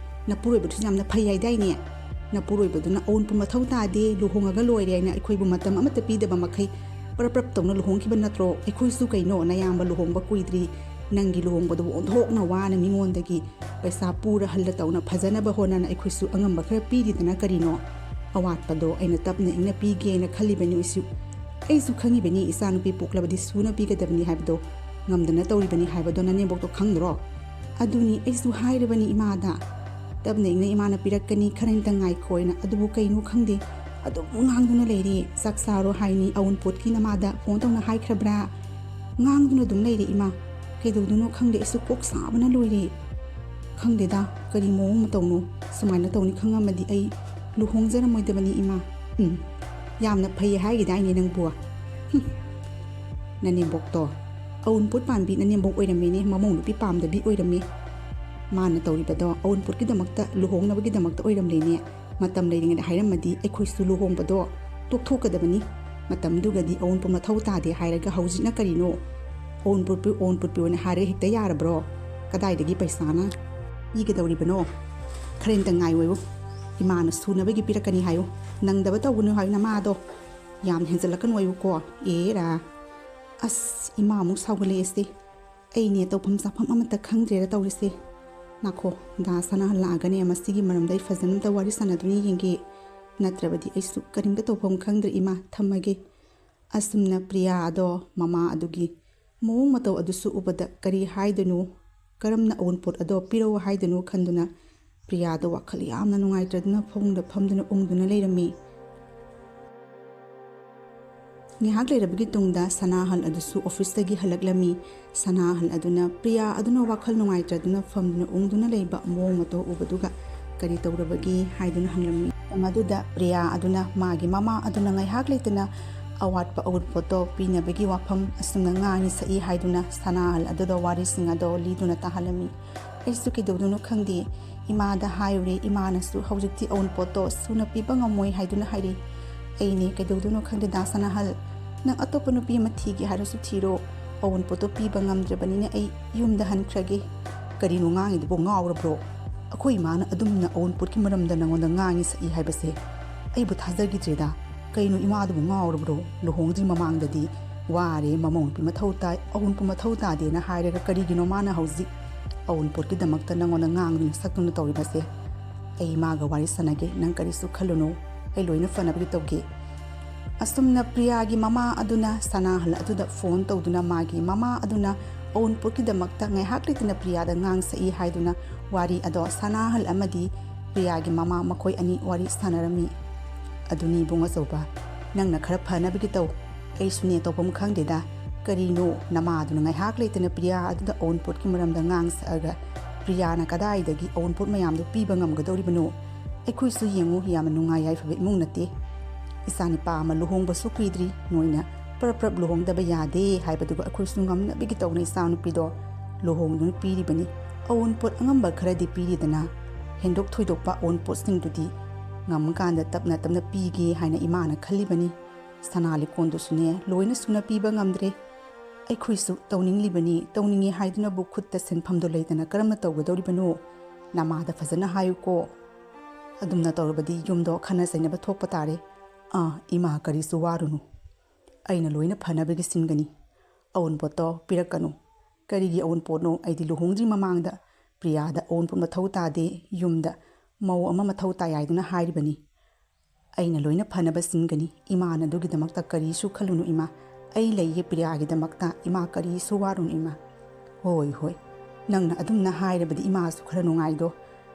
ꯅꯄꯨꯔꯣꯏꯕꯗꯨꯁꯨ ꯌꯥꯝꯅ ꯐꯩ ꯍꯥꯏꯗꯥꯏꯅꯦ? ꯅꯄꯨꯔꯣꯏꯕꯗꯨꯅ ꯑꯎꯟꯄꯣꯠ ꯃꯊꯧ ꯇꯥꯗꯦ, ꯂꯨꯍꯣꯡꯉꯒ ꯂꯣꯏꯔꯦ ꯍꯥꯏꯅ ꯑꯩꯈꯣꯏꯕꯨ ꯃꯇꯝ ꯑꯃꯠꯇ ꯄꯤꯗꯕ ꯃꯈꯩ ꯄꯔꯞ ꯄꯔꯞ ꯇꯧꯅ ꯂꯨꯍꯣꯡꯈꯤꯕ ꯅꯠꯇ꯭ꯔꯣ? ꯑꯩꯈꯣꯏꯁꯨ ꯀꯩꯅꯣ, ꯅꯌꯥꯝꯕ ꯂꯨꯍꯣꯡꯕ ꯀꯨꯏꯗ꯭ꯔꯤ, ꯅꯪꯒꯤ ꯂꯨꯍꯣꯡꯕꯗꯨꯕꯨ ꯑꯣꯟꯊꯣꯛꯅ ꯋꯥꯅ ꯃꯤꯉꯣꯟꯗꯒꯤ ꯄꯩꯁꯥ ꯄꯨꯔ ꯍꯜꯂ ꯇꯧꯅ ꯐꯖꯅꯕ ꯍꯣꯠꯅꯅ ꯑꯩꯈꯣꯏꯁꯨ ꯑꯉꯝꯕ ꯈꯔ ꯄꯤꯔꯤꯗꯅ ꯀꯔꯤꯅꯣ? ꯑꯋꯥꯠꯄꯗꯣ ꯑꯩꯅ ꯇꯞꯅ ꯏꯪꯅ ꯄꯤꯒꯦꯅ ꯈꯜꯂꯤꯕꯅꯤ ꯑꯩꯁꯨ꯫ ꯑꯩꯁꯨ ꯈꯪꯉꯤꯕꯅꯤ ꯏꯆꯥꯅꯨꯄꯤ ꯄꯣꯛꯂꯕꯗꯤ ꯁꯨꯅ ꯄꯤꯒꯗꯕꯅꯤ ꯍꯥꯏꯕꯗꯣ, ꯉꯝꯗꯅ ꯇꯧꯔꯤꯕꯅꯤ ꯍꯥꯏꯕꯗꯣ ꯅꯅꯦꯝꯕꯣꯛꯇꯣ ꯈꯪꯗ꯭ꯔꯣ? ꯑꯗꯨꯅꯤ ꯑꯩꯁꯨ ꯍꯥꯏꯔꯕꯅꯤ ꯏꯃꯥꯗ꯫ ꯇꯞꯅ ꯏꯪꯅ ꯏꯃꯥꯅ ꯄꯤꯔꯛꯀꯅꯤ, ꯈꯔꯅꯤꯇ ꯉꯥꯏꯈꯣꯅ꯫ ꯑꯗꯨꯕꯨ ꯀꯩꯅꯣ ꯈꯪꯗꯦ, ꯑꯗꯨꯝ ꯉꯥꯡꯗꯨꯅ ꯂꯩꯔꯦ꯫ ꯆꯥꯛ ꯆꯥꯔꯣ ꯍꯥꯏꯅꯤ, ꯑꯎꯟꯄꯣꯠꯀꯤ ꯅꯃꯥꯗ ꯐꯣꯟ ꯇꯧꯅ ꯍꯥꯏꯈ꯭ꯔꯕ꯭ꯔꯥ? ꯉꯥꯡꯗꯨꯅ ꯑꯗꯨꯝ ꯂꯩꯔꯦ ꯏꯃꯥ꯫ ꯀꯩꯗꯧꯗꯣꯏꯅꯣ ꯈꯪꯗꯦ, ꯑꯩꯁꯨ ꯀꯣꯛ ꯁꯥꯕꯅ ꯂꯣꯏꯔꯦ꯫ ꯈꯪꯗꯦꯗ, ꯀꯔꯤ ꯃꯑꯣꯡ ꯃꯇꯧꯅꯣ? ꯁꯨꯃꯥꯏꯅ ꯇꯧꯅꯤ ꯈꯪꯉꯝꯃꯗꯤ ꯑꯩ ꯂꯨꯍꯣꯡꯖꯔꯝꯃꯣꯏꯗꯕꯅꯤ ꯏꯃꯥ꯫ ꯎꯝ, ꯌꯥꯝꯅ ꯐꯩ ꯍꯥꯏꯈꯤꯗꯥꯏꯅꯦ ꯅꯪꯕꯨ? ꯍꯨꯝ꯫ ꯅꯅꯦꯝꯕꯣꯛꯇꯣ ꯑꯎꯟꯄꯣꯠ ꯄꯥꯝꯕꯤ ꯅꯅꯦꯝꯕꯣꯛ ꯑꯣꯏꯔꯝꯃꯦꯅꯦ, ꯃꯃꯧ ꯅꯨꯄꯤ ꯄꯥꯝꯗꯕꯤ ꯑꯣꯏꯔꯝꯃꯦ꯫ ꯃꯥꯅ ꯇꯧꯔꯤꯕꯗꯣ ꯑꯎꯟꯄꯣꯠꯀꯤꯗꯃꯛꯇ, ꯂꯨꯍꯣꯡꯅꯕꯒꯤꯗꯃꯛꯇ ꯑꯣꯏꯔꯝꯂꯦꯅꯦ꯫ ꯃꯇꯝ ꯂꯩꯔꯤꯉꯩꯗ ꯍꯥꯏꯔꯝꯃꯗꯤ ꯑꯩꯈꯣꯏꯁꯨ ꯂꯨꯍꯣꯡꯕꯗꯣ ꯇꯣꯛꯊꯣꯛꯀꯗꯕꯅꯤ꯫ ꯃꯇꯝꯗꯨꯒꯗꯤ ꯑꯎꯟꯄꯣꯠ ꯃꯊꯧ ꯇꯥꯗꯦ ꯍꯥꯏꯔꯒ ꯍꯧꯖꯤꯛꯅ ꯀꯔꯤꯅꯣ? ꯑꯎꯟꯄꯣꯠꯄꯤ, ꯑꯎꯟꯄꯣꯠꯄꯤ ꯑꯣꯏꯅ ꯍꯥꯏꯔꯒ ꯍꯦꯛꯇ ꯌꯥꯔꯕ꯭ꯔꯣ? ꯀꯗꯥꯏꯗꯒꯤ ꯄꯩꯁꯥꯅ ꯄꯤꯒꯗꯧꯔꯤꯕꯅꯣ? ꯈꯔ ꯑꯝꯇ ꯉꯥꯏꯌꯣ꯫ ꯏꯃꯥꯅ ꯁꯨꯅꯕꯒꯤ ꯄꯤꯔꯛꯀꯅꯤ ꯍꯥꯏꯌꯨ꯫ ꯅꯪꯗꯕ ꯇꯧꯒꯅꯨ ꯍꯥꯏꯌꯨ ꯅꯃꯥꯗꯣ꯫ ꯌꯥꯝ ꯍꯦꯟꯖꯜꯂꯛꯀꯅꯨ ꯍꯥꯏꯌꯨꯀꯣ꯫ ꯑꯦꯔꯥ꯫ ꯑꯁ, ꯏꯃꯥ ꯑꯃꯨꯛ ꯁꯥꯎꯒꯠꯂꯛꯑꯦꯁꯦ꯫ ꯑꯩꯅꯦ ꯇꯧꯐꯝ ꯆꯥꯐꯝ ꯑꯃꯠꯇ ꯈꯪꯗ꯭ꯔꯦꯗ ꯇꯧꯔꯤꯁꯦ꯫ ꯉꯥꯈꯣ, ꯗꯥ ꯁꯅꯥꯍꯟ ꯂꯥꯛꯑꯒꯅꯦ ꯃꯁꯤꯒꯤ ꯃꯔꯝꯗ ꯑꯩ ꯐꯖꯅ ꯑꯝꯇ ꯋꯥꯔꯤ ꯁꯥꯟꯅꯗꯨꯅ ꯌꯦꯡꯒꯦ꯫ ꯅꯠꯇ꯭ꯔꯕꯗꯤ ꯑꯩꯁꯨ ꯀꯔꯤꯝꯇ ꯇꯧꯐꯝ ꯈꯪꯗ꯭ꯔꯦ ꯏꯃꯥ, ꯊꯝꯃꯒꯦ꯫ ꯑꯁꯨꯝꯅ ꯄ꯭ꯔꯤꯌꯥ ꯑꯗꯣ ꯃꯃꯥ ꯑꯗꯨꯒꯤ ꯃꯑꯣꯡ ꯃꯇꯧ ꯑꯗꯨꯁꯨ ꯎꯕꯗ ꯀꯔꯤ ꯍꯥꯏꯗꯣꯏꯅꯣ? ꯀꯔꯝꯅ ꯑꯎꯟꯄꯣꯠ ꯑꯗꯣ ꯄꯤꯔꯛꯎ ꯍꯥꯏꯗꯣꯏꯅꯣ ꯈꯟꯗꯨꯅ ꯄ꯭ꯔꯤꯌꯥꯗꯣ ꯋꯥꯈꯜ ꯌꯥꯝꯅ ꯅꯨꯡꯉꯥꯏꯇ꯭ꯔꯗꯨꯅ ꯐꯃꯨꯡꯗ ꯐꯝꯗꯨꯅ ꯎꯪꯗꯨꯅ ꯂꯩꯔꯝꯃꯤ꯫ ꯉꯥꯏꯍꯥꯛ ꯂꯩꯔꯕꯒꯤ ꯇꯨꯡꯗ ꯁꯅꯥꯍꯜ ꯑꯗꯨꯁꯨ ꯑꯣꯐꯤꯁꯇꯒꯤ ꯍꯜꯂꯛꯂꯝꯃꯤ꯫ ꯁꯅꯥꯍꯜ ꯑꯗꯨꯅ ꯄ꯭ꯔꯤꯌꯥ ꯑꯗꯨꯅ ꯋꯥꯈꯜ ꯅꯨꯡꯉꯥꯏꯇ꯭ꯔꯗꯨꯅ ꯐꯝꯗꯨꯅ ꯎꯪꯗꯨꯅ ꯂꯩꯕ ꯃꯑꯣꯡ ꯃꯇꯧ ꯎꯕꯗꯨꯒ "ꯀꯔꯤ ꯇꯧꯔꯕꯒꯦ?" ꯍꯥꯏꯗꯨꯅ ꯍꯪꯂꯝꯃꯤ꯫ ꯃꯗꯨꯗ ꯄ꯭ꯔꯤꯌꯥ ꯑꯗꯨꯅ ꯃꯥꯒꯤ ꯃꯃꯥ ꯑꯗꯨꯅ ꯉꯥꯏꯍꯥꯛ ꯂꯩꯇꯅ ꯑꯋꯥꯠꯄ ꯑꯎꯟꯄꯣꯠꯇꯣ ꯄꯤꯅꯕꯒꯤ ꯋꯥꯐꯝ ꯑꯁꯨꯝꯅ ꯉꯥꯡꯉꯤ ꯁꯛꯏ ꯍꯥꯏꯗꯨꯅ ꯁꯅꯥꯍꯜ ꯑꯗꯨꯗ ꯋꯥꯔꯤꯁꯤꯡ ꯑꯗꯣ ꯂꯤꯗꯨꯅ ꯇꯥꯍꯜꯂꯝꯃꯤ꯫ ꯑꯩꯁꯨ ꯀꯩꯗꯧꯗꯣꯏꯅꯣ ꯈꯪꯗꯦ꯫ ꯏꯃꯥꯗ ꯍꯥꯏꯔꯨꯔꯦ, ꯏꯃꯥꯅꯁꯨ ꯍꯧꯖꯤꯛꯇꯤ ꯑꯎꯟꯄꯣꯠꯇꯣ ꯁꯨꯅ ꯄꯤꯕ ꯉꯝꯃꯣꯏ ꯍꯥꯏꯗꯨꯅ ꯍꯥꯏꯔꯤ꯫ ꯑꯩꯅꯦ ꯀꯩꯗꯧꯗꯣꯏꯅꯣ ꯈꯪꯗꯦ ꯗꯥ ꯁꯅꯥꯍꯜ꯫ ꯅꯪ ꯑꯇꯣꯞꯄ ꯅꯨꯄꯤ ꯑꯃ ꯊꯤꯒꯦ ꯍꯥꯏꯔꯁꯨ ꯊꯤꯔꯣ꯫ ꯑꯎꯟꯄꯣꯠꯇꯣ ꯄꯤꯕ ꯉꯝꯗ꯭ꯔꯕꯅꯤꯅ ꯑꯩ ꯌꯨꯝꯗ ꯍꯟꯈ꯭ꯔꯒꯦ꯫ ꯀꯔꯤꯅꯣ ꯉꯥꯡꯉꯤꯗꯨꯕꯣ, ꯉꯥꯎꯔꯕ꯭ꯔꯣ? ꯑꯩꯈꯣꯏ ꯏꯃꯥꯅ ꯑꯗꯨꯝꯅ ꯑꯎꯟꯄꯣꯠꯀꯤ ꯃꯔꯝꯗ ꯅꯪꯉꯣꯟꯗ ꯉꯥꯡꯉꯤ ꯁꯛꯏ ꯍꯥꯏꯕꯁꯦ ꯑꯩꯕꯨ ꯊꯥꯖꯈꯤꯗ꯭ꯔꯦꯗ꯫ ꯀꯩꯅꯣ ꯏꯃꯥꯗꯨꯕꯨ ꯉꯥꯎꯔꯕ꯭ꯔꯣ? ꯂꯨꯍꯣꯡꯗ꯭ꯔꯤ ꯃꯃꯥꯡꯗꯗꯤ "ꯋꯥꯔꯦ, ꯃꯃꯧ ꯅꯨꯄꯤ ꯃꯊꯧ ꯇꯥꯏ, ꯑꯎꯟꯄꯣꯠ ꯃꯊꯧ ꯇꯥꯗꯦꯅ" ꯍꯥꯏꯔꯒ ꯀꯔꯤꯒꯤꯅꯣ ꯃꯥꯅ ꯍꯧꯖꯤꯛ ꯑꯎꯟꯄꯣꯠꯀꯤꯗꯃꯛꯇ ꯅꯪꯉꯣꯟꯗ ꯉꯥꯡꯗꯨꯅ ꯁꯛꯇꯨꯅ ꯇꯧꯔꯤꯕꯁꯦ? ꯑꯩ ꯃꯥꯒ ꯋꯥꯔꯤ ꯁꯥꯟꯅꯒꯦ, ꯅꯪ ꯀꯔꯤꯁꯨ ꯈꯜꯂꯨꯅꯨ, ꯑꯩ ꯂꯣꯏꯅ ꯐꯅꯕꯒꯤ ꯇꯧꯒꯦ꯫ ꯑꯁꯨꯝꯅ ꯄ꯭ꯔꯤꯌꯥꯒꯤ ꯃꯃꯥ ꯑꯗꯨꯅ ꯁꯅꯥꯍꯜ ꯑꯗꯨꯗ ꯐꯣꯟ ꯇꯧꯗꯨꯅ ꯃꯥꯒꯤ ꯃꯃꯥ ꯑꯗꯨꯅ ꯑꯎꯟꯄꯣꯠꯀꯤꯗꯃꯛꯇ ꯉꯥꯏꯍꯥꯛ ꯂꯩꯇꯅ ꯄ꯭ꯔꯤꯌꯥꯗ ꯉꯥꯡ ꯁꯛꯏ ꯍꯥꯏꯗꯨꯅ ꯋꯥꯔꯤ ꯑꯗꯣ ꯁꯅꯥꯍꯜ ꯑꯃꯗꯤ ꯄ꯭ꯔꯤꯌꯥꯒꯤ ꯃꯃꯥ ꯃꯈꯣꯏ ꯑꯅꯤ ꯋꯥꯔꯤ ꯁꯥꯟꯅꯔꯝꯃꯤ꯫ ꯑꯗꯨꯅꯤ ꯏꯕꯨꯡ ꯑꯆꯧꯕ, ꯅꯪꯅ ꯈꯔ ꯐꯅꯕꯒꯤ ꯇꯧ꯫ ꯑꯩꯁꯨꯅꯦ ꯇꯧꯐꯝ ꯈꯪꯗꯦꯗ꯫ ꯀꯔꯤꯅꯣ ꯅꯃꯥꯗꯨꯅ ꯉꯥꯏꯍꯥꯛ ꯂꯩꯇꯅ ꯄ꯭ꯔꯤꯌꯥ ꯑꯗꯨꯗ ꯑꯎꯟꯄꯣꯠꯀꯤ ꯃꯔꯝꯗ ꯉꯥꯡ ꯁꯛꯑꯒ ꯄ꯭ꯔꯤꯌꯥꯅ ꯀꯗꯥꯏꯗꯒꯤ ꯑꯎꯟꯄꯣꯠ ꯃꯌꯥꯝꯗꯨ ꯄꯤꯕ ꯉꯝꯒꯗꯧꯔꯤꯕꯅꯣ? ꯑꯩꯈꯣꯏꯁꯨ ꯌꯦꯡꯉꯨ, ꯌꯥꯝꯅ ꯅꯨꯡꯉꯥꯏ ꯌꯥꯏꯐꯕ ꯏꯃꯨꯡ ꯅꯠꯇꯦ꯫ ꯏꯆꯥ ꯅꯨꯄꯥ ꯑꯃ ꯂꯨꯍꯣꯡꯕꯁꯨ ꯀꯨꯏꯗ꯭ꯔꯤ, ꯅꯣꯏꯅ ꯄ꯭ꯔꯞ ꯄ꯭ꯔꯞ ꯂꯨꯍꯣꯡꯗꯕ ꯌꯥꯗꯦ ꯍꯥꯏꯕꯗꯨꯒ ꯑꯩꯈꯣꯏꯁꯨ ꯉꯝꯅꯕꯒꯤ ꯇꯧꯅ ꯏꯆꯥꯅꯨꯄꯤꯗꯣ ꯂꯨꯍꯣꯡꯗꯨꯅ ꯄꯤꯔꯤꯕꯅꯤ꯫ ꯑꯎꯟꯄꯣꯠ ꯑꯉꯝꯕ ꯈꯔꯗꯤ ꯄꯤꯔꯤꯗꯅ, ꯍꯦꯟꯗꯣꯛ ꯊꯣꯏꯗꯣꯛꯄ ꯑꯎꯟꯄꯣꯠꯁꯤꯡꯗꯨꯗꯤ ꯉꯝꯃꯀꯥꯟꯗ ꯇꯞꯅ ꯇꯞꯅ ꯄꯤꯒꯦ ꯍꯥꯏꯅ ꯏꯃꯥꯅ ꯈꯜꯂꯤꯕꯅꯤ꯫ ꯁꯅꯥ ꯂꯤꯛꯀꯣꯟꯗꯨꯁꯨꯅꯦ ꯂꯣꯏꯅ ꯁꯨꯅ ꯄꯤꯕ ꯉꯝꯗ꯭ꯔꯦ꯫ ꯑꯩꯈꯣꯏꯁꯨ ꯇꯧꯅꯤꯡꯂꯤꯕꯅꯤ, ꯇꯧꯅꯤꯡꯉꯤ ꯍꯥꯏꯗꯨꯅꯕꯨ ꯈꯨꯠꯇ ꯁꯦꯟꯐꯝꯗꯣ ꯂꯩꯇꯅ ꯀꯔꯝꯅ ꯇꯧꯒꯗꯧꯔꯤꯕꯅꯣ? ꯅꯃꯥꯗ ꯐꯖꯅ ꯍꯥꯏꯌꯨꯀꯣ꯫ ꯑꯗꯨꯝꯅ ꯇꯧꯔꯕꯗꯤ ꯌꯨꯝꯗꯣ ꯈꯟꯅ ꯆꯩꯅꯕ ꯊꯣꯛꯄ ꯇꯥꯔꯦ꯫ ꯑꯥ, ꯏꯃꯥ, ꯀꯔꯤꯁꯨ ꯋꯥꯔꯨꯅꯨ꯫ ꯑꯩꯅ ꯂꯣꯏꯅ ꯐꯅꯕꯒꯤ ꯁꯤꯟꯒꯅꯤ꯫ ꯑꯎꯟꯄꯣꯠꯇꯣ ꯄꯤꯔꯛꯀꯅꯨ꯫ ꯀꯔꯤꯒꯤ ꯑꯎꯟꯄꯣꯠꯅꯣ? ꯑꯩꯗꯤ ꯂꯨꯍꯣꯡꯗ꯭ꯔꯤ ꯃꯃꯥꯡꯗ ꯄ꯭ꯔꯤꯌꯥꯗ ꯑꯎꯟꯄꯣꯠ ꯃꯊꯧ ꯇꯥꯗꯦ, ꯌꯨꯝꯗ ꯃꯧ ꯑꯃ ꯃꯊꯧ ꯇꯥꯏ ꯍꯥꯏꯗꯨꯅ ꯍꯥꯏꯔꯤꯕꯅꯤ꯫ ꯑꯩꯅ ꯂꯣꯏꯅ ꯐꯅꯕ ꯁꯤꯟꯒꯅꯤ꯫ ꯏꯃꯥꯅ ꯑꯗꯨꯒꯤꯗꯃꯛꯇ ꯀꯔꯤꯁꯨ ꯈꯜꯂꯨꯅꯨ ꯏꯃꯥ꯫ ꯑꯩ ꯂꯩꯌꯦ ꯄ꯭ꯔꯤꯌꯥꯒꯤꯗꯃꯛꯇ꯫ ꯏꯃꯥ, ꯀꯔꯤꯁꯨ ꯋꯥꯔꯨꯅꯨ ꯏꯃꯥ꯫ ꯍꯣꯏ, ꯍꯣꯏ꯫ ꯅꯪꯅ ꯑꯗꯨꯝꯅ ꯍꯥꯏꯔꯕꯗꯤ ꯏꯃꯥꯁꯨ ꯈꯔ ꯅꯨꯡꯉꯥꯏꯗꯣ꯫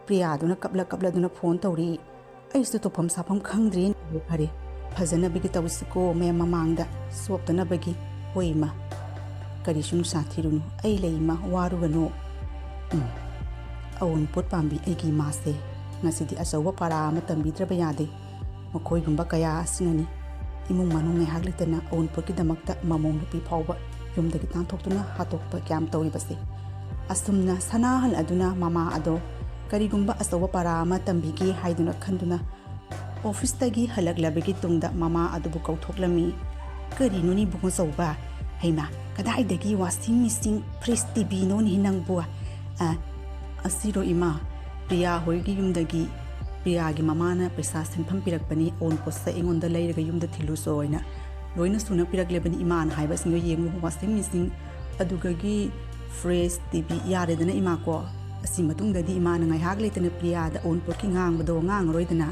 ꯄ꯭ꯔꯤꯌꯥꯗꯨꯅ ꯀꯞꯂ ꯀꯞꯂꯗꯨꯅ ꯐꯣꯟ ꯇꯧꯔꯤ꯫ ꯑꯩꯁꯨ ꯇꯧꯐꯝ ꯁꯥꯐꯝ ꯈꯪꯗ꯭ꯔꯦ꯫ ꯐꯔꯦ, ꯐꯖꯅꯕꯒꯤ ꯇꯧꯁꯤꯀꯣ ꯃꯦꯝ ꯃꯃꯥꯡꯗ, ꯁꯣꯛꯇꯅꯕꯒꯤ꯫ ꯍꯣꯏ ꯏꯃꯥ, ꯀꯔꯤꯁꯨ ꯅꯨꯡꯁꯥ ꯊꯤꯔꯨꯅꯨ, ꯑꯩ ꯂꯩ ꯏꯃꯥ, ꯋꯥꯔꯨꯒꯅꯨ꯫ ꯎꯝ, ꯑꯋꯨꯟꯄꯣꯠ ꯄꯥꯝꯕꯤ ꯑꯩꯒꯤ ꯏꯃꯥꯁꯦ ꯉꯁꯤꯗꯤ ꯑꯆꯧꯕ ꯄꯥꯔꯥ ꯑꯃ ꯇꯝꯕꯤꯗ꯭ꯔꯕ ꯌꯥꯗꯦ꯫ ꯃꯈꯣꯏꯒꯨꯝꯕ ꯀꯌꯥ ꯑꯁꯤꯅꯅꯤ ꯏꯃꯨꯡ ꯃꯅꯨꯡ ꯉꯥꯏꯍꯥꯛ ꯂꯩꯇꯅ ꯑꯋꯨꯟꯄꯣꯠꯀꯤꯗꯃꯛꯇ ꯃꯃꯧ ꯅꯨꯄꯤ ꯐꯥꯎꯕ ꯌꯨꯝꯗꯒꯤ ꯇꯥꯟꯊꯣꯛꯇꯨꯅ ꯍꯥꯠꯇꯣꯛꯄ ꯀꯌꯥꯝ ꯇꯧꯔꯤꯕꯁꯦ꯫ ꯑꯁꯨꯝꯅ ꯁꯅꯥꯍꯜ ꯑꯗꯨꯅ ꯃꯃꯥ ꯑꯗꯣ ꯀꯔꯤꯒꯨꯝꯕ ꯑꯆꯧꯕ ꯄꯥꯔꯥ ꯑꯃ ꯇꯝꯕꯤꯒꯦ ꯍꯥꯏꯗꯨꯅ ꯈꯟꯗꯨꯅ ꯑꯣꯐꯤꯁꯇꯒꯤ ꯍꯜꯂꯛꯂꯕꯒꯤ ꯇꯨꯡꯗ ꯃꯃꯥ ꯑꯗꯨꯕꯨ ꯀꯧꯊꯣꯛꯂꯝꯃꯤ꯫ "ꯀꯔꯤꯅꯣꯅꯦ ꯏꯕꯨꯡꯉꯣ ꯆꯧꯕ? ꯍꯩꯃꯥ, ꯀꯗꯥꯏꯗꯒꯤ ꯋꯥꯁꯤꯡ ꯃꯦꯆꯤꯟ, ꯐ꯭ꯔꯤꯖ, ꯇꯤ ꯚꯤꯅꯣꯅꯦꯍꯦ ꯅꯪꯕꯨ?" "ꯑ, ꯑꯁꯤꯔꯣ ꯏꯃꯥ, ꯄ꯭ꯔꯤꯌꯥ ꯍꯣꯏꯒꯤ ꯌꯨꯝꯗꯒꯤ ꯄ꯭ꯔꯤꯌꯥꯒꯤ ꯃꯃꯥꯅ ꯄꯩꯁꯥ ꯁꯦꯟꯐꯝ ꯄꯤꯔꯛꯄꯅꯤ, ꯑꯋꯨꯟꯄꯣꯠꯁꯦ ꯑꯩꯉꯣꯟꯗ ꯂꯩꯔꯒ ꯌꯨꯝꯗ ꯊꯤꯜꯂꯨꯆꯣ ꯍꯥꯏꯅ ꯂꯣꯏꯅ ꯁꯨꯅ ꯄꯤꯔꯛꯂꯕꯅꯤ ꯏꯃꯥꯅ ꯍꯥꯏꯕꯁꯤꯡꯗꯣ ꯌꯦꯡꯉꯨ, ꯋꯥꯁꯤꯡ ꯃꯦꯆꯤꯟ, ꯑꯗꯨꯒꯒꯤ ꯐ꯭ꯔꯤꯖ, ꯇꯤ ꯚꯤ ꯌꯥꯔꯦꯗꯅ ꯏꯃꯥ ꯀꯣ꯫ ꯑꯁꯤ ꯃꯇꯨꯡꯗꯗꯤ ꯏꯃꯥꯅ ꯉꯥꯏꯍꯥꯛ ꯂꯩꯇꯅ ꯄ꯭ꯔꯤꯌꯥꯗ ꯑꯋꯨꯟꯄꯣꯠꯀꯤ ꯉꯥꯡꯕꯗꯣ ꯉꯥꯡꯉꯔꯣꯏꯗꯅ꯫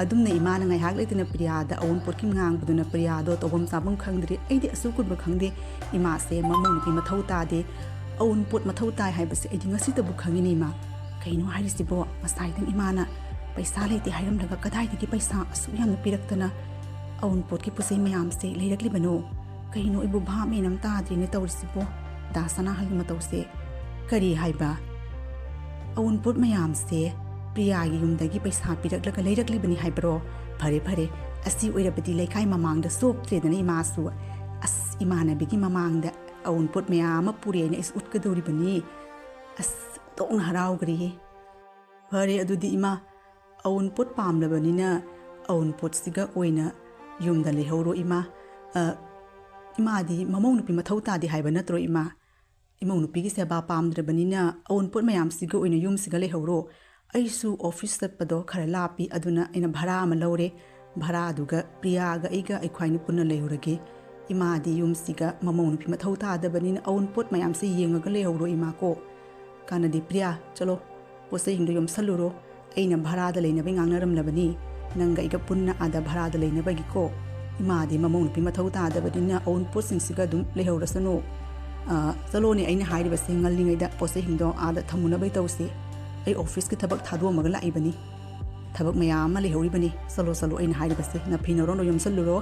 ꯑꯗꯨꯝꯅ ꯏꯃꯥꯅ ꯉꯥꯏꯍꯥꯛ ꯂꯩꯇꯅ ꯄ꯭ꯔꯤꯌꯥꯗ ꯑꯋꯨꯟꯄꯣꯠꯀꯤ ꯉꯥꯡꯕꯗꯨꯅ ꯄ꯭ꯔꯤꯌꯥꯗꯣ ꯇꯧꯐꯝ ꯆꯥꯐꯝ ꯈꯪꯗ꯭ꯔꯦ꯫ ꯑꯩꯗꯤ ꯑꯁꯨꯛ ꯀꯨꯏꯕ ꯈꯪꯗꯦ ꯏꯃꯥꯁꯦ ꯃꯃꯧ ꯅꯨꯄꯤ ꯃꯊꯧ ꯇꯥꯗꯦ, ꯑꯋꯨꯟꯄꯣꯠ ꯃꯊꯧ ꯇꯥꯏ ꯍꯥꯏꯕꯁꯦ ꯑꯩꯗꯤ ꯉꯁꯤꯇꯕꯨ ꯈꯪꯉꯤꯅꯦ ꯏꯃꯥ꯫ ꯀꯩꯅꯣ ꯍꯥꯏꯔꯤꯁꯤꯕꯣ? ꯉꯁꯥꯏꯗꯪ ꯏꯃꯥꯅ ꯄꯩꯁꯥ ꯂꯩꯇꯦ ꯍꯥꯏꯔꯝꯂꯒ ꯀꯗꯥꯏꯗꯒꯤ ꯄꯩꯁꯥ ꯑꯁꯨꯛ ꯌꯥꯝꯅ ꯄꯤꯔꯛꯇꯅ ꯑꯋꯨꯟꯄꯣꯠꯀꯤ ꯄꯣꯠ ꯆꯩ ꯃꯌꯥꯝꯁꯦ ꯂꯩꯔꯛꯂꯤꯕꯅꯣ? ꯀꯩꯅꯣ ꯑꯩꯕꯨ ꯚꯥꯞ ꯃꯦꯟ ꯑꯃ ꯇꯥꯗ꯭ꯔꯦꯅꯦ ꯇꯧꯔꯤꯁꯤꯕꯣ꯫ ꯗꯥ ꯁꯅꯥꯍꯜꯒꯤ ꯃꯇꯧꯁꯦ꯫ ꯀꯔꯤ ꯍꯥꯏꯕ? ꯑꯋꯨꯟꯄꯣꯠ ꯃꯌꯥꯝꯁꯦ ꯄ꯭ꯔꯤꯌꯥꯒꯤ ꯌꯨꯝꯗꯒꯤ ꯄꯩꯁꯥ ꯄꯤꯔꯛꯂꯒ ꯂꯩꯔꯛꯂꯤꯕꯅꯤ ꯍꯥꯏꯕ꯭ꯔꯣ? ꯐꯔꯦ, ꯐꯔꯦ, ꯑꯁꯤ ꯑꯣꯏꯔꯕꯗꯤ ꯂꯩꯀꯥꯏ ꯃꯃꯥꯡꯗ ꯆꯣꯞꯇ꯭ꯔꯦꯗꯅ ꯏꯃꯥꯁꯨ꯫ ꯑꯁ, ꯏꯃꯥꯟꯅꯕꯤꯒꯤ ꯃꯃꯥꯡꯗ ꯑꯋꯨꯟꯄꯣꯠ ꯃꯌꯥꯝ ꯑꯃ ꯄꯨꯔꯦꯅ ꯑꯩꯁꯨ ꯎꯠꯀꯗꯧꯔꯤꯕꯅꯤ꯫ ꯑꯁ, ꯑꯣꯟꯊꯣꯛꯅ ꯍꯔꯥꯎꯈ꯭ꯔꯦꯍꯦ꯫ ꯐꯔꯦ ꯑꯗꯨꯗꯤ ꯏꯃꯥ, ꯑꯋꯨꯟꯄꯣꯠ ꯄꯥꯝꯂꯕꯅꯤꯅ ꯑꯋꯨꯟꯄꯣꯠꯁꯤꯒ ꯑꯣꯏꯅ ꯌꯨꯝꯗ ꯂꯩꯍꯧꯔꯣ ꯏꯃꯥ꯫ ꯑ, ꯏꯃꯥꯗꯤ ꯃꯃꯧ ꯅꯨꯄꯤ ꯃꯊꯧ ꯇꯥꯗꯦ ꯍꯥꯏꯕ ꯅꯠꯇ꯭ꯔꯣ ꯏꯃꯥ? ꯏꯃꯧ ꯅꯨꯄꯤꯒꯤ ꯁꯦꯕꯥ ꯄꯥꯝꯗ꯭ꯔꯕꯅꯤꯅ ꯑꯋꯨꯟꯄꯣꯠ ꯃꯌꯥꯝꯁꯤꯒ ꯑꯣꯏꯅ ꯌꯨꯝꯁꯤꯒ ꯂꯩꯍꯧꯔꯣ꯫ ꯑꯩꯁꯨ ꯑꯣꯐꯤꯁ ꯆꯠꯄꯗꯣ ꯈꯔ ꯂꯥꯞꯄꯤ, ꯑꯗꯨꯅ ꯑꯩꯅ ꯚꯔꯥ ꯑꯃ ꯂꯧꯔꯦ꯫ ꯚꯔꯥꯗꯨꯒ ꯄ꯭ꯔꯤꯌꯥꯒ ꯑꯩꯒ ꯑꯩꯈꯣꯏꯅꯤ ꯄꯨꯟꯅ ꯂꯩꯍꯧꯔꯒꯦ꯫ ꯏꯃꯥꯗꯤ ꯌꯨꯝꯁꯤꯒ ꯃꯃꯧ ꯅꯨꯄꯤ ꯃꯊꯧ ꯇꯥꯗꯕꯅꯤꯅ ꯑꯋꯨꯟꯄꯣꯠ ꯃꯌꯥꯝꯁꯦ ꯌꯦꯡꯉꯒ ꯂꯩꯍꯧꯔꯣ ꯏꯃꯥ ꯀꯣ꯫ ꯀꯥꯟꯅꯗꯦ ꯄ꯭ꯔꯤꯌꯥ, ꯆꯠꯂꯣ, ꯄꯣꯠ ꯆꯩꯁꯤꯡꯗꯣ ꯌꯣꯝꯁꯜꯂꯨꯔꯣ꯫ ꯑꯩꯅ ꯚꯔꯥꯗ ꯂꯩꯅꯕ ꯉꯥꯡꯅꯔꯝꯂꯕꯅꯤ, ꯅꯪꯒ ꯑꯩꯒ ꯄꯨꯟꯅ ꯑꯥꯗ ꯚꯔꯥꯗ ꯂꯩꯅꯕꯒꯤꯀꯣ꯫ ꯏꯃꯥꯗꯤ ꯃꯃꯧ ꯅꯨꯄꯤ ꯃꯊꯧ ꯇꯥꯗꯕꯅꯤꯅ ꯑꯋꯨꯟꯄꯣꯠꯁꯤꯡꯁꯤꯒ ꯑꯗꯨꯝ ꯂꯩꯍꯧꯔꯁꯅꯨ꯫ "ꯑ, ꯆꯠꯂꯣꯅꯦ, ꯑꯩꯅ ꯍꯥꯏꯔꯤꯕꯁꯦ ꯉꯜꯂꯤꯉꯩꯗ ꯄꯣꯠ ꯆꯩꯁꯤꯡꯗꯣ ꯑꯥꯗ ꯊꯝꯃꯨꯅꯕꯩ ꯇꯧꯁꯤ꯫ ꯑꯩ ꯑꯣꯐꯤꯁꯀꯤ ꯊꯕꯛ ꯊꯥꯗꯣꯛꯑꯝꯃꯒ ꯂꯥꯛꯏꯕꯅꯤ꯫ ꯊꯕꯛ ꯃꯌꯥꯝ ꯑꯃ ꯂꯩꯍꯧꯔꯤꯕꯅꯤ꯫ ꯆꯠꯂꯣ, ꯆꯠꯂꯣ, ꯑꯩꯅ ꯍꯥꯏꯔꯤꯕꯁꯦ ꯅꯐꯤ ꯅꯔꯣꯟꯗꯣ ꯌꯣꯝꯁꯜꯂꯨꯔꯣ,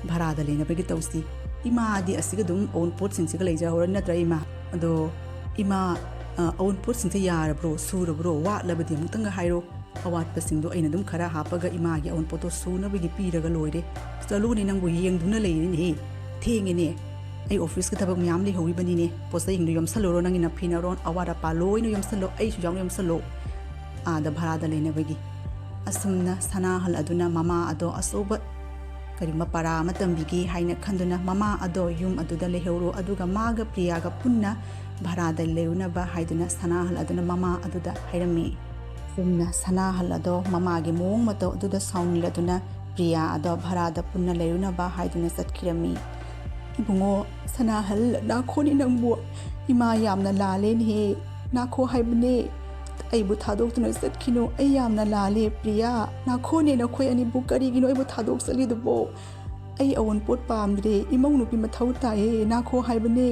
ꯚꯔꯥꯗ ꯂꯩꯅꯕꯒꯤ ꯇꯧꯁꯤ꯫ ꯏꯃꯥꯗꯤ ꯑꯁꯤꯒ ꯑꯗꯨꯝ ꯑꯑꯣꯟꯄꯣꯠꯁꯤꯡꯁꯤꯒ ꯂꯩꯖꯍꯧꯔꯅꯤ ꯅꯠꯇ꯭ꯔꯥ ꯏꯃꯥ? ꯑꯗꯣ ꯏꯃꯥ, ꯑ, ꯑꯑꯣꯟꯄꯣꯠꯁꯤꯡꯁꯦ ꯌꯥꯔꯕ꯭ꯔꯣ, ꯁꯨꯔꯕ꯭ꯔꯣ? ꯋꯥꯠꯂꯕꯗꯤ ꯑꯃꯨꯛꯇꯪꯒ ꯍꯥꯏꯔꯣ꯫ ꯑꯋꯥꯠꯄꯁꯤꯡꯗꯣ ꯑꯩꯅ ꯑꯗꯨꯝ ꯈꯔ ꯍꯥꯞꯄꯒ ꯏꯃꯥꯒꯤ ꯑꯑꯣꯟꯄꯣꯠꯇꯣ ꯁꯨꯅꯕꯒꯤ ꯄꯤꯔꯒ ꯂꯣꯏꯔꯦ꯫ ꯆꯠꯂꯨꯅꯦ, ꯅꯪꯕꯨ ꯌꯦꯡꯗꯨꯅ ꯂꯩꯔꯤꯅꯦꯍꯦ꯫ ꯊꯦꯡꯉꯦꯅꯦ꯫ ꯑꯩ ꯑꯣꯐꯤꯁꯀꯤ ꯊꯕꯛ ꯃꯌꯥꯝ ꯂꯩꯍꯧꯔꯤꯕꯅꯤꯅꯦ꯫ ꯄꯣꯠ ꯆꯩꯁꯤꯡꯗꯣ ꯌꯣꯝꯁꯜꯂꯨꯔꯣ, ꯅꯪꯒꯤ ꯅꯐꯤ ꯅꯔꯣꯟ ꯑꯋꯥꯠ ꯑꯄꯥ ꯂꯣꯏꯅ ꯌꯣꯝꯁꯜꯂꯣ, ꯑꯩꯁꯨ ꯌꯥꯎꯅ ꯌꯣꯝꯁꯜꯂꯣ, ꯑꯥꯗ ꯚꯔꯥꯗ ꯂꯩꯅꯕꯒꯤ"꯫ ꯑꯁꯨꯝꯅ ꯁꯅꯥꯍꯜ ꯑꯗꯨꯅ ꯃꯃꯥ ꯑꯗꯣ ꯑꯆꯧꯕ ꯀꯔꯤꯒꯨꯝꯕ ꯄꯔꯥ ꯑꯃ ꯇꯝꯕꯤꯒꯦ ꯍꯥꯏꯅ ꯈꯟꯗꯨꯅ ꯃꯃꯥ ꯑꯗꯣ ꯌꯨꯝ ꯑꯗꯨꯗ ꯂꯩꯍꯧꯔꯣ, ꯑꯗꯨꯒ ꯃꯥꯒ ꯄ꯭ꯔꯤꯌꯥꯒ ꯄꯨꯟꯅ ꯚꯔꯥꯗ ꯂꯩꯔꯨꯅꯕ ꯍꯥꯏꯗꯨꯅ ꯁꯅꯥꯍꯜ ꯑꯗꯨꯅ ꯃꯃꯥ ꯑꯗꯨꯗ ꯍꯥꯏꯔꯝꯃꯤ꯫ ꯑꯁꯨꯝꯅ ꯁꯅꯥꯍꯜ ꯑꯗꯣ ꯃꯃꯥꯒꯤ ꯃꯑꯣꯡ ꯃꯇꯧ ꯑꯗꯨꯗ ꯁꯥꯎꯅꯤꯡꯂꯗꯨꯅ ꯄ꯭ꯔꯤꯌꯥ ꯑꯗꯣ ꯚꯔꯥꯗ ꯄꯨꯟꯅ ꯂꯩꯔꯨꯅꯕ ꯍꯥꯏꯗꯨꯅ ꯆꯠꯈꯤꯔꯝꯃꯤ꯫ "ꯏꯕꯨꯡꯉꯣ ꯁꯅꯥꯍꯜ, ꯅꯥꯈꯣꯅꯦ ꯅꯪꯕꯨ꯫ ꯏꯃꯥ ꯌꯥꯝꯅ ꯂꯥꯜꯂꯦꯅꯦꯍꯦ꯫ ꯅꯥꯈꯣ ꯍꯥꯏꯕꯅꯦ꯫ ꯑꯩꯕꯨ ꯊꯥꯗꯣꯛꯇꯨꯅ ꯆꯠꯈꯤꯅꯨ꯫ ꯑꯩ ꯌꯥꯝꯅ ꯂꯥꯜꯂꯦ꯫ ꯄ꯭ꯔꯤꯌꯥ, ꯅꯥꯈꯣꯅꯦ ꯅꯈꯣꯏ ꯑꯅꯤꯕꯨ ꯀꯔꯤꯒꯤꯅꯣ ꯑꯩꯕꯨ ꯊꯥꯗꯣꯛꯆꯠꯂꯤꯗꯨꯕꯣ? ꯑꯩ ꯑꯑꯣꯟꯄꯣꯠ ꯄꯥꯝꯗ꯭ꯔꯦ꯫ ꯏꯃꯧ ꯅꯨꯄꯤ ꯃꯊꯧ ꯇꯥꯏꯌꯦ꯫ ꯅꯥꯈꯣ ꯍꯥꯏꯕꯅꯦ꯫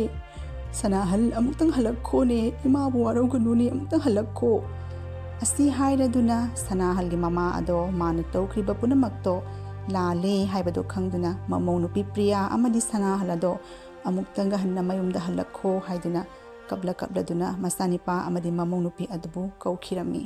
ꯁꯅꯥꯍꯜ, ꯑꯃꯨꯛꯇꯪ ꯍꯜꯂꯛꯈꯣꯅꯦ꯫ ꯏꯃꯥꯕꯨ ꯋꯥꯔꯧꯒꯅꯨꯅꯦ꯫ ꯑꯃꯨꯛꯇꯪ ꯍꯜꯂꯛꯈꯣ"꯫ ꯑꯁꯤ ꯍꯥꯏꯔꯗꯨꯅ ꯁꯅꯥꯍꯜꯒꯤ ꯃꯃꯥ ꯑꯗꯣ ꯃꯥꯅ ꯇꯧꯈ꯭ꯔꯤꯕ ꯄꯨꯝꯅꯃꯛꯇꯣ ꯂꯥꯜꯂꯦ ꯍꯥꯏꯕꯗꯣ ꯈꯪꯗꯨꯅ ꯃꯃꯧ ꯅꯨꯄꯤ ꯄ꯭ꯔꯤꯌꯥ ꯑꯃꯗꯤ ꯁꯅꯥꯍꯜ ꯑꯗꯣ ꯑꯃꯨꯛꯇꯪꯒ ꯍꯟꯅ ꯃꯌꯨꯝꯗ ꯍꯜꯂꯛꯈꯣ ꯍꯥꯏꯗꯨꯅ ꯀꯞꯂ ꯀꯞꯂꯗꯨꯅ ꯃꯆꯥꯅꯤꯄꯥ ꯑꯃꯗꯤ ꯃꯃꯧ ꯅꯨꯄꯤ ꯑꯗꯨꯕꯨ ꯀꯧꯈꯤꯔꯝꯃꯤ꯫